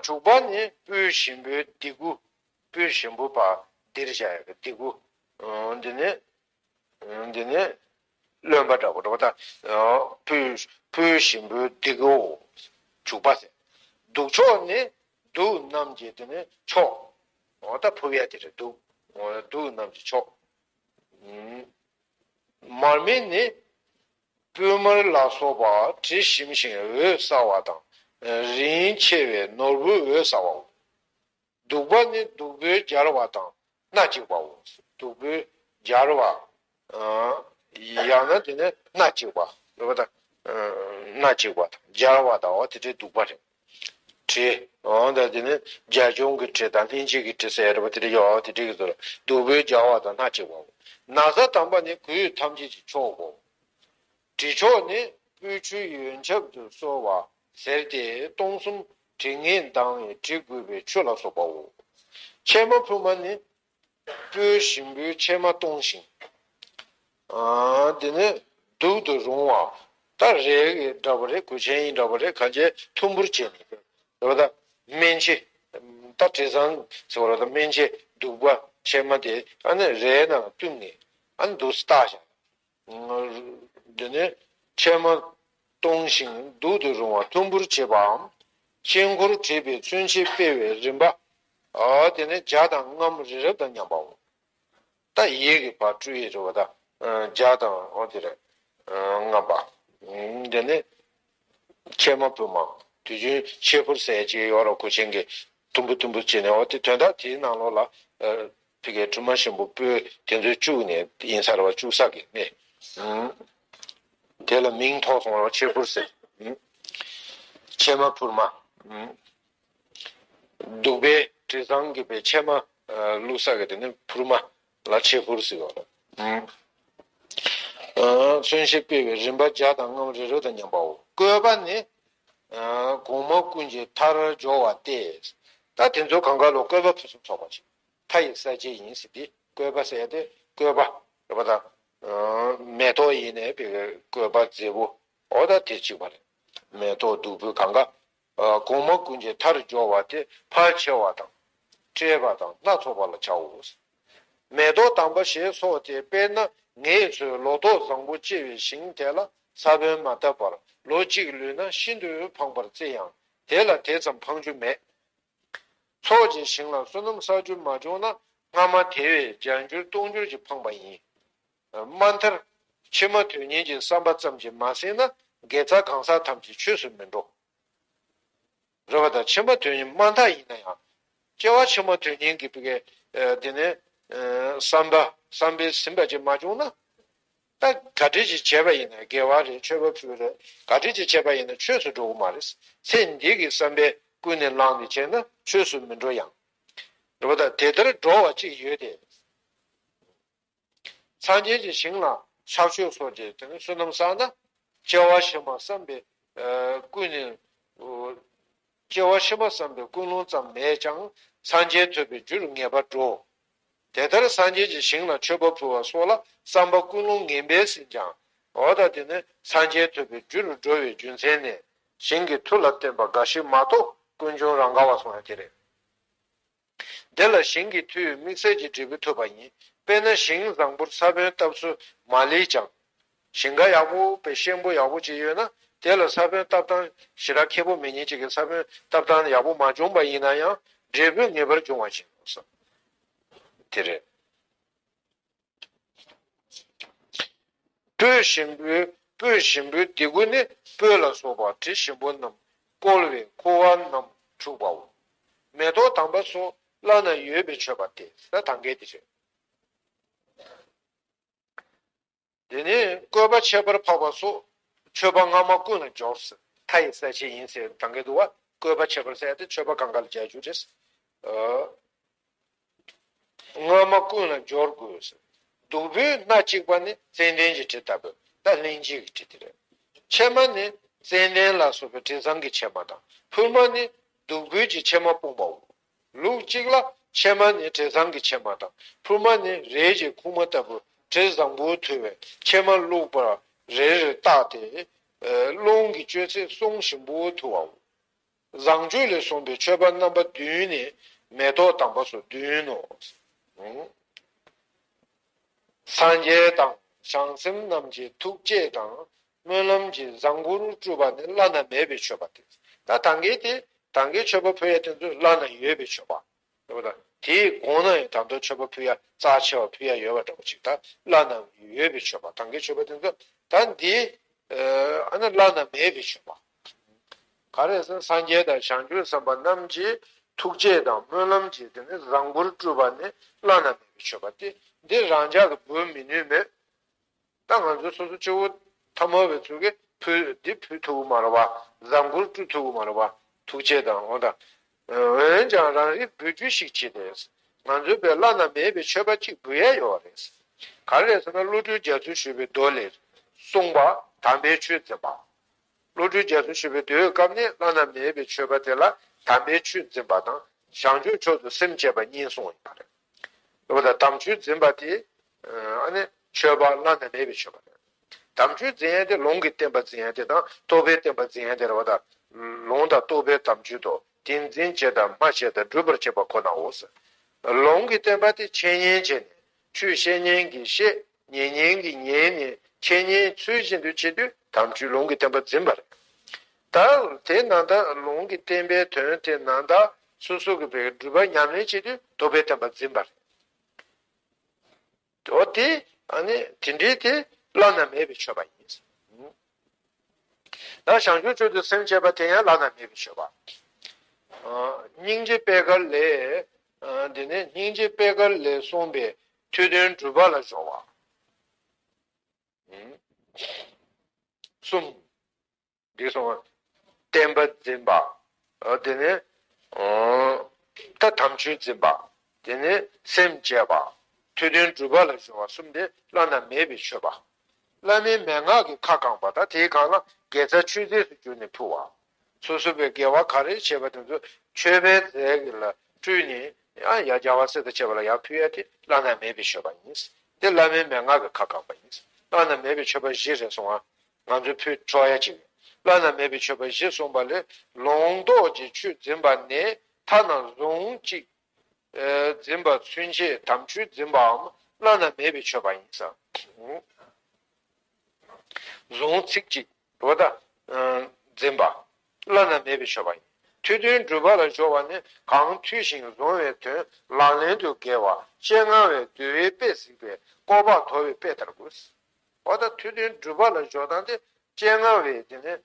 བྱུག་པ་ནི་སྤོས་ཞིམ་པོའི་ལྡེ་གུ། སྤོས་ཞིམ་པོ་པ་ལྡིར་བྱ་ཡག་གི་ལྡེ་གུ། འདི་ནི། འདི་ནི་རློན་པ་འདྲ་པོ་འདྲ་པོ་ད། སྤོས་སྤོས་ཞིམ་པོའི་ལྡེ་གུའོ། བྱུག་པ་ཟེར། བདུག་ཆོག་ནི་བདུག་རྣམས་ཀྱི་དེ་ནི་མཆོག་འོ་ད་ཕུབ་ཡ་དེ་རེད། བདུག་འོ་བདུག་རྣམས་ཀྱི་མཆོག་མར་མེ་ནི་སྤོས་མར་ལ་སོགས་པ་དྲི་ཞིམ་ཞིང་འོད་གསལ་བ་དང་། རིན་ཆེ་བའི་ནོར་བུའི་འོད་གསལ་བའོ། བདུག་པ་ནི་བདུག་སྤོས་སྦྱར་བ་དང་སྣ་གཅིག་པའོ། བདུག་སྤོས་སྦྱར་བ། ཡང་ན་དེ་ནི་སྣ་གཅིག་པ་རེད་བ། ད་སྣ་གཅིག་པ་དང་སྦྱར་བ་དང་འོ་དེ་འདྲའི་བདུག་པ་རེད། དྲི། འོ་ད་དེ་ནི་རྒྱ་གཞུང་གི་དྲི་དང་ལྷན་སྐྱེས་ཀྱི་དྲི་ཟེར་རེད་བ། དེ་འདྲ་ཡོད། དེ་འདྲའི་གི་ཚོ་ལ་བདུག་སྤོས་སྦྱར་བ་དང་སྣ་གཅིག་པའོ། ན་བཟའ་དམ་པ་ནི་གོས་ཐམས་ཅད་ཀྱི་མཆོག་གོ། དྲི་མཆོག་ནི་སྤོས་ཆུ་ཡོན་ཆབ་ཏུ་གསོལ་བ་ཟེར་ཏེ་སྟོང་གསུམ་དྲི་ངད་ལྡང་བའི་དྲི་གོས་པའི་ཆུ་ལ་སོགས་པའོ། ཕྱེ་མ་ཕུར་མ་ནི་སྤོས་ཞིམ་པོའི་ཕྱེ་མ་གཏོང་ཞིང་། དེ་ནས་དུག་ཏུ་རུང་བ། ད་རས་ཀྱི་འདྲ་པོ་རེད། གོས་ཆེན་ཡིན་འདྲ་པོ་རེད། གང་བྱས་ཐུམ་ཕུར་བྱས་ནས་རེད་བ། ད་སྨན་ཕྱེ། ད་དྲི་བཟང་ཟེར་བ་རེད། ད་སྨན་ཕྱེ་བདུག་པ་ཕྱེ་མ་དེ་ཨ་ནི་རས་ནང་བཏུང་ནས་ཨ་ནི་འདུག་སེ་བཏགས་བཞག་དེ་ནས་ཕྱེ་མ་གཏོང་ཞིང་དུག་ཏུ་རུང་བ་ཐུམ་ཕུར་བྱེད་པའམ། དཀྱིལ་འཁོར་བྲིས་པའི་ཚུན་ཆད་སྤེལ་བའི་རིམ་པ། དེ་ནས་ཇ་དང་རྔམ་རི་རབ་དང་མཉམ་པའོ། ད་ཡིད་ཀྱི་བ་སྤྲུལ་ཡི་རེད་བ། ད་ཇ་དང་འོ་དེ་རེད། རྔམ་པ། དེ་ནས་ཕྱེ་མ་ཕུར་མ། དུས་རྒྱུན་ཕྱེ་ཕུར་ཟེར་ཅིག་ཡོད་རེད། གོས་ཆེན་གྱི་ཐུམ་ཕུར་ཐུམ་ཕུར་བྱས་ནས་འོ་དེ་དོན་དག་དེའི་ནང་ལོགས་ལ། ཕ་གིའི་དྲི་མ་ཞིམ་པོ་སྤོས་དེ་ཚོ་བཅུག་ནས་ཡིན་ས་རེད་བ། བཅུག་ས་གི་ནས། དེ་ལ་མིང་ཐོགས་སོང་བ། ཕྱེ་ཕུར་ཟེར། ཕྱེ་མ་ཕུར་མ། གདུག་པའི་དྲི་བཟང་གི་པའི་ཕྱེ་མ་བླུགས་ས་གི་དེ་ནི་ཕུར་མ་ལ་ཕྱེ་ཕུར་ཟེར་བ། མཚོན་བྱེད་སྤེལ་བའི་རིམ་པ་བརྒྱ་དང་ལྔ་པོ་རེ་རེ་དང་མཉམ་པའོ། བཀོད་པ་ནི། གོང་མ་ཀུན་གྱི་མཐར་སྦྱོར་བ་སྟེ། ད་དེ་ཚོ་གང་ག་ལ་བཀོད་པ་ཕུན་སུམ་ཚོགས་པ་ཅིག་མཐའ་ཡི་གསལ་བྱེད་ཡིན་ཟེར་ཏེ། བཀོད་པ་ཟེར་ཏེ་བཀོད་པ་རེད་པ། ད་མེ་ཏོག་ཡིན་ནའི་བའི་བཀོད་པ་མཛེས་པོ། འོ་ད་དེ་གཅིག་པ་རེད། མེ་ཏོག་བདུག་སྤོས་གང་ག་གོང་མ་ཀུན་གྱི་མཐར་སྦྱོར་བ་སྟེ་ཕལ་ཆེ་བ་དང་། བཀྲེས་པ་དང་སྣ་ཚོགས་པ་ལ་བྱའོ། མེ་ཏོག་དམ་པ་ཞེས་སོགས་ཏེ། དཔེར་ན་ངེད་ཚོས་ལོ་ཏོག་བཟང་པོ་སྐྱེ་བའི་ཞིང་དེ་ལ་ས་བོན་མ་བཏབ་པར་ལོ་གཅིག་ལུས་ན་ཤིན་ཏུ་ཕངས་པར་བརྩི་ཡང་དེ་ལ་དེ་ཙམ་ཕངས་རྒྱུ་མེད། ཚོགས་ཀྱི་ཞིང་ལ་བསོད་ནམས་བསགས་རྒྱུ་མ་བྱུང་ན་སྔ་མ་དེ་བས་བརྒྱ་འགྱུར་སྟོང་འགྱུར་གྱིས་ཕངས་པ་ཡིན། མ་མཐར་ཕྱི་མ་དོན་གཉེར་གྱི་བསམ་པ་ཙམ་གྱིས་མ་ཟིན་ན་དགེ་རྩ་གང་ཟག་ཐམས་ཅད་ཆོས་སུ་མི་འགྲོ། རེད་པ། ད་ཕྱི་མ་དོན་གཉེར་མ་མཐའ་ཡིན་ན་ཡང་། སྐྱེ་བ་ཕྱི་མ་དོན་གཉེར་གྱི་བི་གའི་དེ་ནས་བསམ་པ་བསམ་པས་ཟིན་པ་ཅིག་མ་བྱུང་ན། ད་ག་འདྲ་ཅིག་བྱས་པ་ཡིན་ན། དགེ་བ་རེད། མཆོད་པ་ཕུལ་རེད། ག་འདྲ་ཅིག་བྱས་པ་ཡིན་ན་ཆོས་སུ་འགྲོ་གི་མ་རེད། ཚེ་འདི་གི་བསམ་པས་ཀུན་ནས་བསླངས་ཏེ་བྱས་ན་ཆོས་སུ་མི་འགྲོ་ཡང་། རེད་པ། ད་དེ་ལྟར་འགྲོ་བ་ཅིག་ཡོད་དེ། སངས་རྒྱས་ཀྱི་ཞིང་ལ་ཕྱག་མཆོད་སོགས་ཀྱི་དེ་ནི་བསོད་ནམས་བསགས་ན། སྐྱེ་བ་ཕྱི་མ་བསམ་པའི་ཀུན་ནས། སྐྱེ་བ་ཕྱི་མ་བསམ་པའི་ཀུན་སློང་ཙམ་མེད་ཀྱང་སངས་རྒྱས་ཐོབ་པའི་རྒྱུར་ངེས་པར་འགྲོ། དེ་ལྟར་སངས་རྒྱས་ཀྱི་ཞིང་ལ་མཆོད་པ་ཕུལ་བ་སོགས་ལ་བསམ་པ་ཀུན་སློང་ངན་པས་ཟིན་ཀྱང་། འོ་ད་དེ་ནི་སངས་རྒྱས་ཐོབ་པའི་རྒྱུར་འགྲོ་བའི་རྒྱུ་མཚན་ནི། ཞིང་གི་མཐུ་ལ་བརྟེན་པ་འགའ་ཞིག་མ་གཏོགས་ཀུན་འབྱུང་རང་ག་བ་སོང་ཡང་དེ་རེད། དེ་ལ་ཞིང་གི་མཐུས་དམིགས་བསལ་གྱི་འབྲས་བུ་ཐོབ་པ་ཡིན། དཔེར་ན་ཞིང་བཟང་པོར་ས་བོན་བཏབ་ཚུལ་མ་ལེགས་ཀྱང་། ཞིང་ཁ་ཡག་པོ་དཔེ་ཞིམ་པོ་ཡག་པོ་ཅིག་ཡོད་ན། དེ་ལ་ས་བོན་བཏབ་སྟངས་ཞེ་དྲག་མཁས་པོ་མེད་མཁན་ཅིག་གིས་ས་བོན་བཏབ་སྟངས་ཡག་པོ་མ་བྱུང་པ་ཡིན་ན་ཡང་འབྲས་བུ་ངེས་པར་འབྱུང་བ་ཞིག་ཡོང་ས་དེ་རེད། སྤོས་ཞིམ་པོའི་སྤོས་ཞིམ་པོའི་ལྡེ་གུ་ནི་སྤོས་ལ་སོགས་པ་དྲི་ཞིམ་པོ་རྣམས་བསྐོལ་བས་ཁུ་བ་རྣམས་འཁྲུགས་པའོ། མེ་ཏོག་དམ་པ་སོགས་བླ་ན་ཡོད་པའི་མཆོད་པ་སྟེ། ད་ད་གིན་དེ་རེད། དེ་ནས་བཀོད་པ་ཁྱད་པར་འཕགས་པ་སོགས་མཆོད་པ་སྔ་མ་ཀུན་ལ་སྦྱོར་ཟེར། མཐའ་ཡི་གསལ་བྱེད་ཡིན་ཟེར་ད་གིན་འདུག་པ། བཀོད་པ་ཁྱད་པར་ཟེར་ཡ་དེ་མཆོད་པ་གང་ག་ལ་སྦྱར་རྒྱུ་རེད། སྔ་མ་ཀུན་ལ་སྦྱོར་དགོས། བདུག་སྤོས་སྣ་གཅིག་པ་ནི་ཙན་དན་གྱི་དྲི་ལྟ་བུ། ད་ལྷན་སྐྱེས་ཀྱི་དྲི་དེ་རེད། ཕྱེ་མ་ནི་ཙན་དན་ལ་སོགས་པའི་དྲི་བཟང་གི་ཕྱེ་མ་དང་། ཕུར་མ་ནི་བདུག་སྤོས་ཀྱི་ཕྱེ་མ་སྤུངས་པའོ། ལུགས་གཅིག་ལ་ཕྱེ་མ་ནི་དྲི་བཟང་གི་ཕྱེ་མ་དང་། ཕུར་མ་ནི་རས་ཀྱི་ཁུག་མ་ལྟ་བུ་དྲི་བཟང་པོ་འཐུལ་བའི་ཕྱེ་མ་བླུགས་པ་རེ་རེར་བཏགས་ཏེ། རླུང་གིས་བསྐྱོད་ཚེ་སོང་ཞིམ་པོ་འཐུལ་བའོ། བཟང་སྤྱོད་ལས་གསུངས་པའི་མཆོད་པ་རྣམ་པ་བདུན་ནི་མེ་ཏོག་དམ་པ་སོགས་བདུན་ནོ། སངས་རྒྱས་དང་བྱང་སེམས་རྣམས་ཀྱི་ཐུགས་བསྐྱེད་དང་སྨོན་ལམ་གྱིས་བཟང་པོར་སྤྲུལ་པ་ནི་བླ་ན་མེད་པའི་མཆོད་པ་སྟེ། ད་ད་གིན་དེ་ད་གིན་མཆོད་པ་ཕུལ་ཡ་དེ་ཚོ་བླ་ན་ཡོད་པའི་མཆོད་པ། རེད་པ། ད་དེའི་གོང་ན་ཡང་ད་དུང་མཆོད་པ་ཕུལ་ཡ་རྩ་ཆེ་བ་ཕུལ་ཡ་ཡོད་པ་འདྲ་པོ་ཅིག་ད་བླ་ན་ཡོད་པའི་མཆོད་པ། ད་གིན་མཆོད་པ་དེ་ཚོ་ད་འདི་ཨ་ནི་བླ་ན་མེད་པའི་མཆོད་པ། ག་རེ་ཟེར་ན་སངས་རྒྱས་དང་བྱང་ཆུབ་སེམས་དཔའ་རྣམས་ཀྱི་ཐུགས་བསྐྱེད་དང་སྨོན་ལམ་གྱིས་དེ་ནི་བཟང་པོར་སྤྲུལ་པ་ནི་བླ་ན་མེད་པའི་མཆོད་པ་སྟེ། འདི་རང་ཅག་གིས་འབུལ་མི་ནུས་མོད། ད་ང་ཚོ་སོ་སོ་སྐྱེ་བོ་ཐ་མལ་པའི་ཚུལ་གྱིས་ཕུལ་འདི་ཕུལ་ཐུབ་ཀྱི་མ་རེད་པ། བཟང་པོར་སྤྲུལ་ཐུབ་ཀྱི་མ་རེད་པ། ཐུགས་རྗེ་དང་འོ་ད། འོན་ཀྱང་རང་རེས་འབུལ་རྒྱུ་ཞིག་བྱེད་དེ། ང་ཚོའི་བས་བླ་ན་མེད་པའི་མཆོད་པ་གཅིག་འབུལ་ཡ་ཡོད་པ་རེད། ག་རེ་རེད་ཟེར་ན་བློ་གྲོས་རྒྱ་མཚོས་ཞུས་པའི་མདོ་ལས་གསུངས་པ་དམ་པའི་ཆོས་འཛིན་པ། བློ་གྲོས་རྒྱ་མཚོས་ཞུས་པའི་མདོའི་སྐབས་ནས་བླ་ན་མེད་པའི་མཆོད་པ་དེ་ལ་དམ་པའི་ཆོས་འཛིན་པ་དང་བྱང་ཆུབ་མཆོག་ཏུ་སེམས་བསྐྱེད་པ་གཉིས་གསུངས་ཡོད་པ་རེད། འོ་ད་དམ་ཆོས་འཛིན་པ་དེ་ཨ་ནི་མཆོད་པ་བླ་ན་མེད་པའི་མཆོད་པ་རེད། དམ་ཆོས་འཛིན་ཡ་དེ་ལུང་གི་བསྟན་པ་འཛིན་ཡ་དེ་དང་རྟོགས་པའི་བསྟན་པ་འཛིན་ཡ་དེ་རེད་པ། ད་ལུང་དང་རྟོགས་པའི་དམ་ཆོས་དོ། དེ་འཛིན་བྱེད་དང་སྨྲ་བྱེད་དང་སྒྲུབ་པར་བྱེད་པ་ཁོ་ནའོ། ལུང་གི་བསྟན་པ་དེ་འཆད་ཉན་བྱས་ནས་ཆོས་བཤད་ཉན་གྱིས་བཤད། ཉན་ཉན་གྱིས་ཉན་ནས་འཆད་ཉན་ཚུལ་བཞིན་དུ་བྱེད་དུས་དམ་ཆོས་ལུང་གི་བསྟན་པ་འཛིན་པ་རེད། ད་དེ་ནང་ལྟར་ལུང་གི་བསྟན་པའི་དོན་དེ་ནང་ལྟར་སོ་སོ་གི་བའི་སྒྲུབ་པ་ཉམས་ལེན་བྱེད་དུས་རྟོགས་པའི་བསྟན་པ་འཛིན་པ་རེད། འོ་དེ་ཨ་ནི་དེ་འདྲའི་དེ་བླ་ན་མེད་པའི་མཆོད་པ་ཡིན། ད་བྱང་ཆུབ་མཆོག་ཏུ་སེམས་བསྐྱེད་པ་དེ་ཡང་བླ་ན་མེད་པའི་མཆོད་པ། སྙིང་རྗེ་པད་དཀར་ལས། འདི་ནི་སྙིང་རྗེ་པད་དཀར་ལས་གསུངས་པའི་ཐོས་དོན་སྒྲུབ་པ་ལ་སྦྱོར་བ། གསུམ། འདི་གསུམ། བསྟན་པ་འཛིན་པ། ཨ། དེ་ནས། ཨོ། ད་དམ་ཆོས་འཛིན་པ། དེ་ནས་སེམས་བསྐྱེད་པ། ཐོས་དོན་སྒྲུབ་པ་ལ་སྦྱོར་བ་གསུམ་དེ་བླ་ན་མེད་པའི་མཆོད་པ། བླ་མའི་མན་ངག་གི་ཁ་བསྐངས་པ་དང་དེའི་སྒང་ལ་དགེ་རྩ་མཆོད་རྫས་སུ་གྱུར་ནས་ཕུལ་བ། སོ་སོ་པའི་དགེ་བ་ག་རེ་བྱས་པ་དེ་ཚོ་མཆོད་པའི་རྫས་ལ་སྤྲུལ་ནས་ཡང་ཡང་རྒྱལ་བ་སྲས་དང་བཅས་པ་ལ་ཡང་ཕུལ་ཡ་དེ་བླ་ན་མེད་པའི་མཆོད་པ་ཡིན། དེ་བླ་མའི་མན་ངག་གི་ཁ་བསྐངས་པ་ཡིན། བླ་ན་མེད་པའི་མཆོད་པ་བཞི་རེད་གསུངས་ཨ། ང་ཚོས་ཕུལ་ཆོག་ཡ་ཅིག་བླ་ན་མེད་པའི་མཆོད་པ་བཞི་གསུངས་པ་ལས་ལུང་རྟོགས་ཀྱི་ཆོས་འཛིན་པ་ནས་ཐ་ན་གཟུངས་གཅིག་ཨེ། འཛིན་པ་ཚུན་ཆད་དམ་ཆོས་འཛིན་པའམ་བླ་ན་མེད་པའི་མཆོད་པ་ཡིན་ས། གཟུངས་ཚིག་གཅིག་རོ་ད། ཨ། འཛིན་པ། བླ་ན་མེད་པའི་མཆོད་པ་ཡིན། ཐོས་དོན་སྒྲུབ་པ་ལ་སྦྱོར་བ་ནི་གང་ཐོས་ཤིང་བཟུང་བའི་དོན་ལག་ལེན་དུ་འགེལ་བ་སྤྱན་སྔ་བས་འདུལ་བའི་དཔེ་གཟིགས་པས་ལྐོག་པ་དོར་བའི་དཔེ་ལྟར་དགོས། འོ་ད་ཐོས་དོན་སྒྲུབ་པ་ལ་སྦྱོར་སྟངས་དེ་སྤྱན་སྔ་བས་དེ་ནས་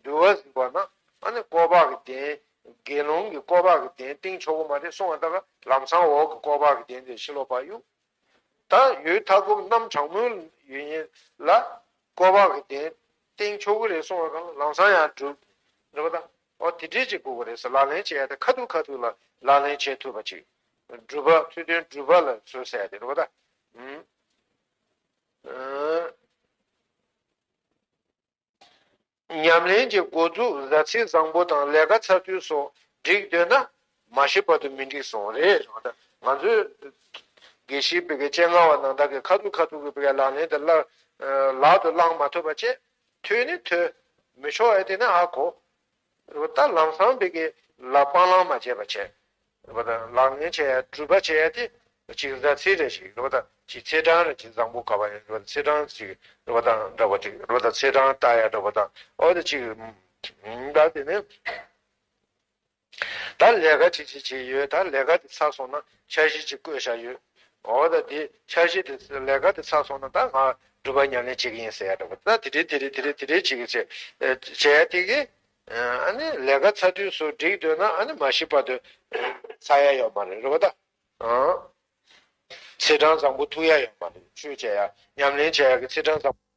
འདུལ་བ་གཟིགས་པ་ན་ཨ་ནི་ལྐོག་པ་གི་གདན། དགེ་སློང་གི་ལྐོག་པ་གི་གདན་བཏིང་ཆོག་གི་མ་རེད་གསུང་བ་ད་ག་ལམ་སང་འོག་གི་ལྐོག་པ་གི་གདན་དེ་ཕྱི་ལོགས་ཕར་གཡུག་ད་ཡུལ་མཐའ་འཁོབ་རྣམ་གྲངས་མང་ཡོད་མཁན་ལ་ལྐོག་པ་གི་གདན་བཏིང་ཆོག་གི་རེད་གསུང་བ་གང་ལམ་སང་ཡང་སྒྲུབ་རེད་པ་ད། འོ་དེ་འདྲས་ཅིག་དགོས་ཀྱི་རེད་ཟེར། ལག་ལེན་བྱེད་ཡ་དེ་ཁ་ཐུག་ཁ་ཐུག་ལ་ལག་ལེན་བྱེད་ཐུབ་པ་ཅིག་སྒྲུབ་པ་ཐོས་དོན་སྒྲུབ་པ་ལ་ཚུལ་ཟེར་ཡ་དེ་རེད་པ་ད། ཨུམ། ཨ། ཉམས་ལེན་གྱི་འགོ་འཛུགས་གཟའ་ཚེས་བཟང་པོ་དང་ལས་ཀ་ཚར་དུས་སོགས་སྒྲིག་འདོད་ན་མ་ཤི་བར་དུ་མི་འགྲིག་གསུངས་རེད། ང་ཚོས་དགེ་བཤེས་པའི་གི་སྤྱན་སྔ་བ་ནང་ལྟར་གྱི་ཁ་ཐུག་ཁ་ཐུག་གི་པའི་ལག་ལེན་དེ་ལ་ལག་ཏུ་བླང་མ་ཐུབ་པ་བྱས། ཐོས་ནི་ཐོས། མི་ཆོག་ཨེ་དེ་ནི་ཧ་གོ། ད་ལམ་སང་པའི་གི་ལ་སྤང་བླང་མ་བྱས་པ་བྱས། རེད་པ་དང་། ལག་ལེན་བྱེད་ཡ་སྒྲུབ་པ་བྱེད་ཡ་དེ་གཅིག་གཟའ་ཚེས་རེ་ཞིག་རེད་པ་དང་། གཅིག་ཚེས་གྲངས་རེ་གཅིག་བཟང་པོ་ག་པར་ཡིན་རེད་པ་དང་། ཚེས་གྲངས་གཅིག་རེད་པ་དང་འདྲ་པོ་གཅིག་རེད་པ་དང་། ཚེས་གྲངས་ལྟ་ཡ་འདྲ་པོ་དང་། འོ་དེ་གཅིག་ད་དེ་ནས་ད་ལས་ཀ་གཅིག་གཅིག་བྱེད་ཡོད། ད་ལས་ཀ་དེ་ཚར་སོང་ན་འཆར་གཞི་གཅིག་བཀོད་བཞག་ཡོད། འོ་ད་དེ་འཆར་གཞི་དེ་ལས་ཀ་དེ་ཚར་སོང་ན་ད་ང་སྒྲུབ་པ་ཉམས་ལེན་བྱེད་ཀྱི་ཡིན་ཟེར་ཡ་འདྲ་པོ། ད་དེ་འདྲའི་དེ་འདྲའི་དེ་འདྲའི་དེ་འདྲའི་བྱེད་ཀྱི་བྱེད་བྱེད་ཡ་དེ་གི་ཨ་ནི་ལས་ཀ་ཚར་དུས་སུ་འགྲིག་འདོད་ན་ཨ་ནི་མ་ཤི་བར་དུ་ཚར་ཡ་ཡོད་མ་རེད། རེད་པ་ད། ཨང་། ཚེས་གྲངས་བཟང་པོ་ཐུག་ཡ་ཡོད་མ་རེད། ཆོས་བྱེད་ཡ་ཉམས་ལེན་བྱེད་ཡ་གི་ཚེས་གྲངས་བཟང་པོ།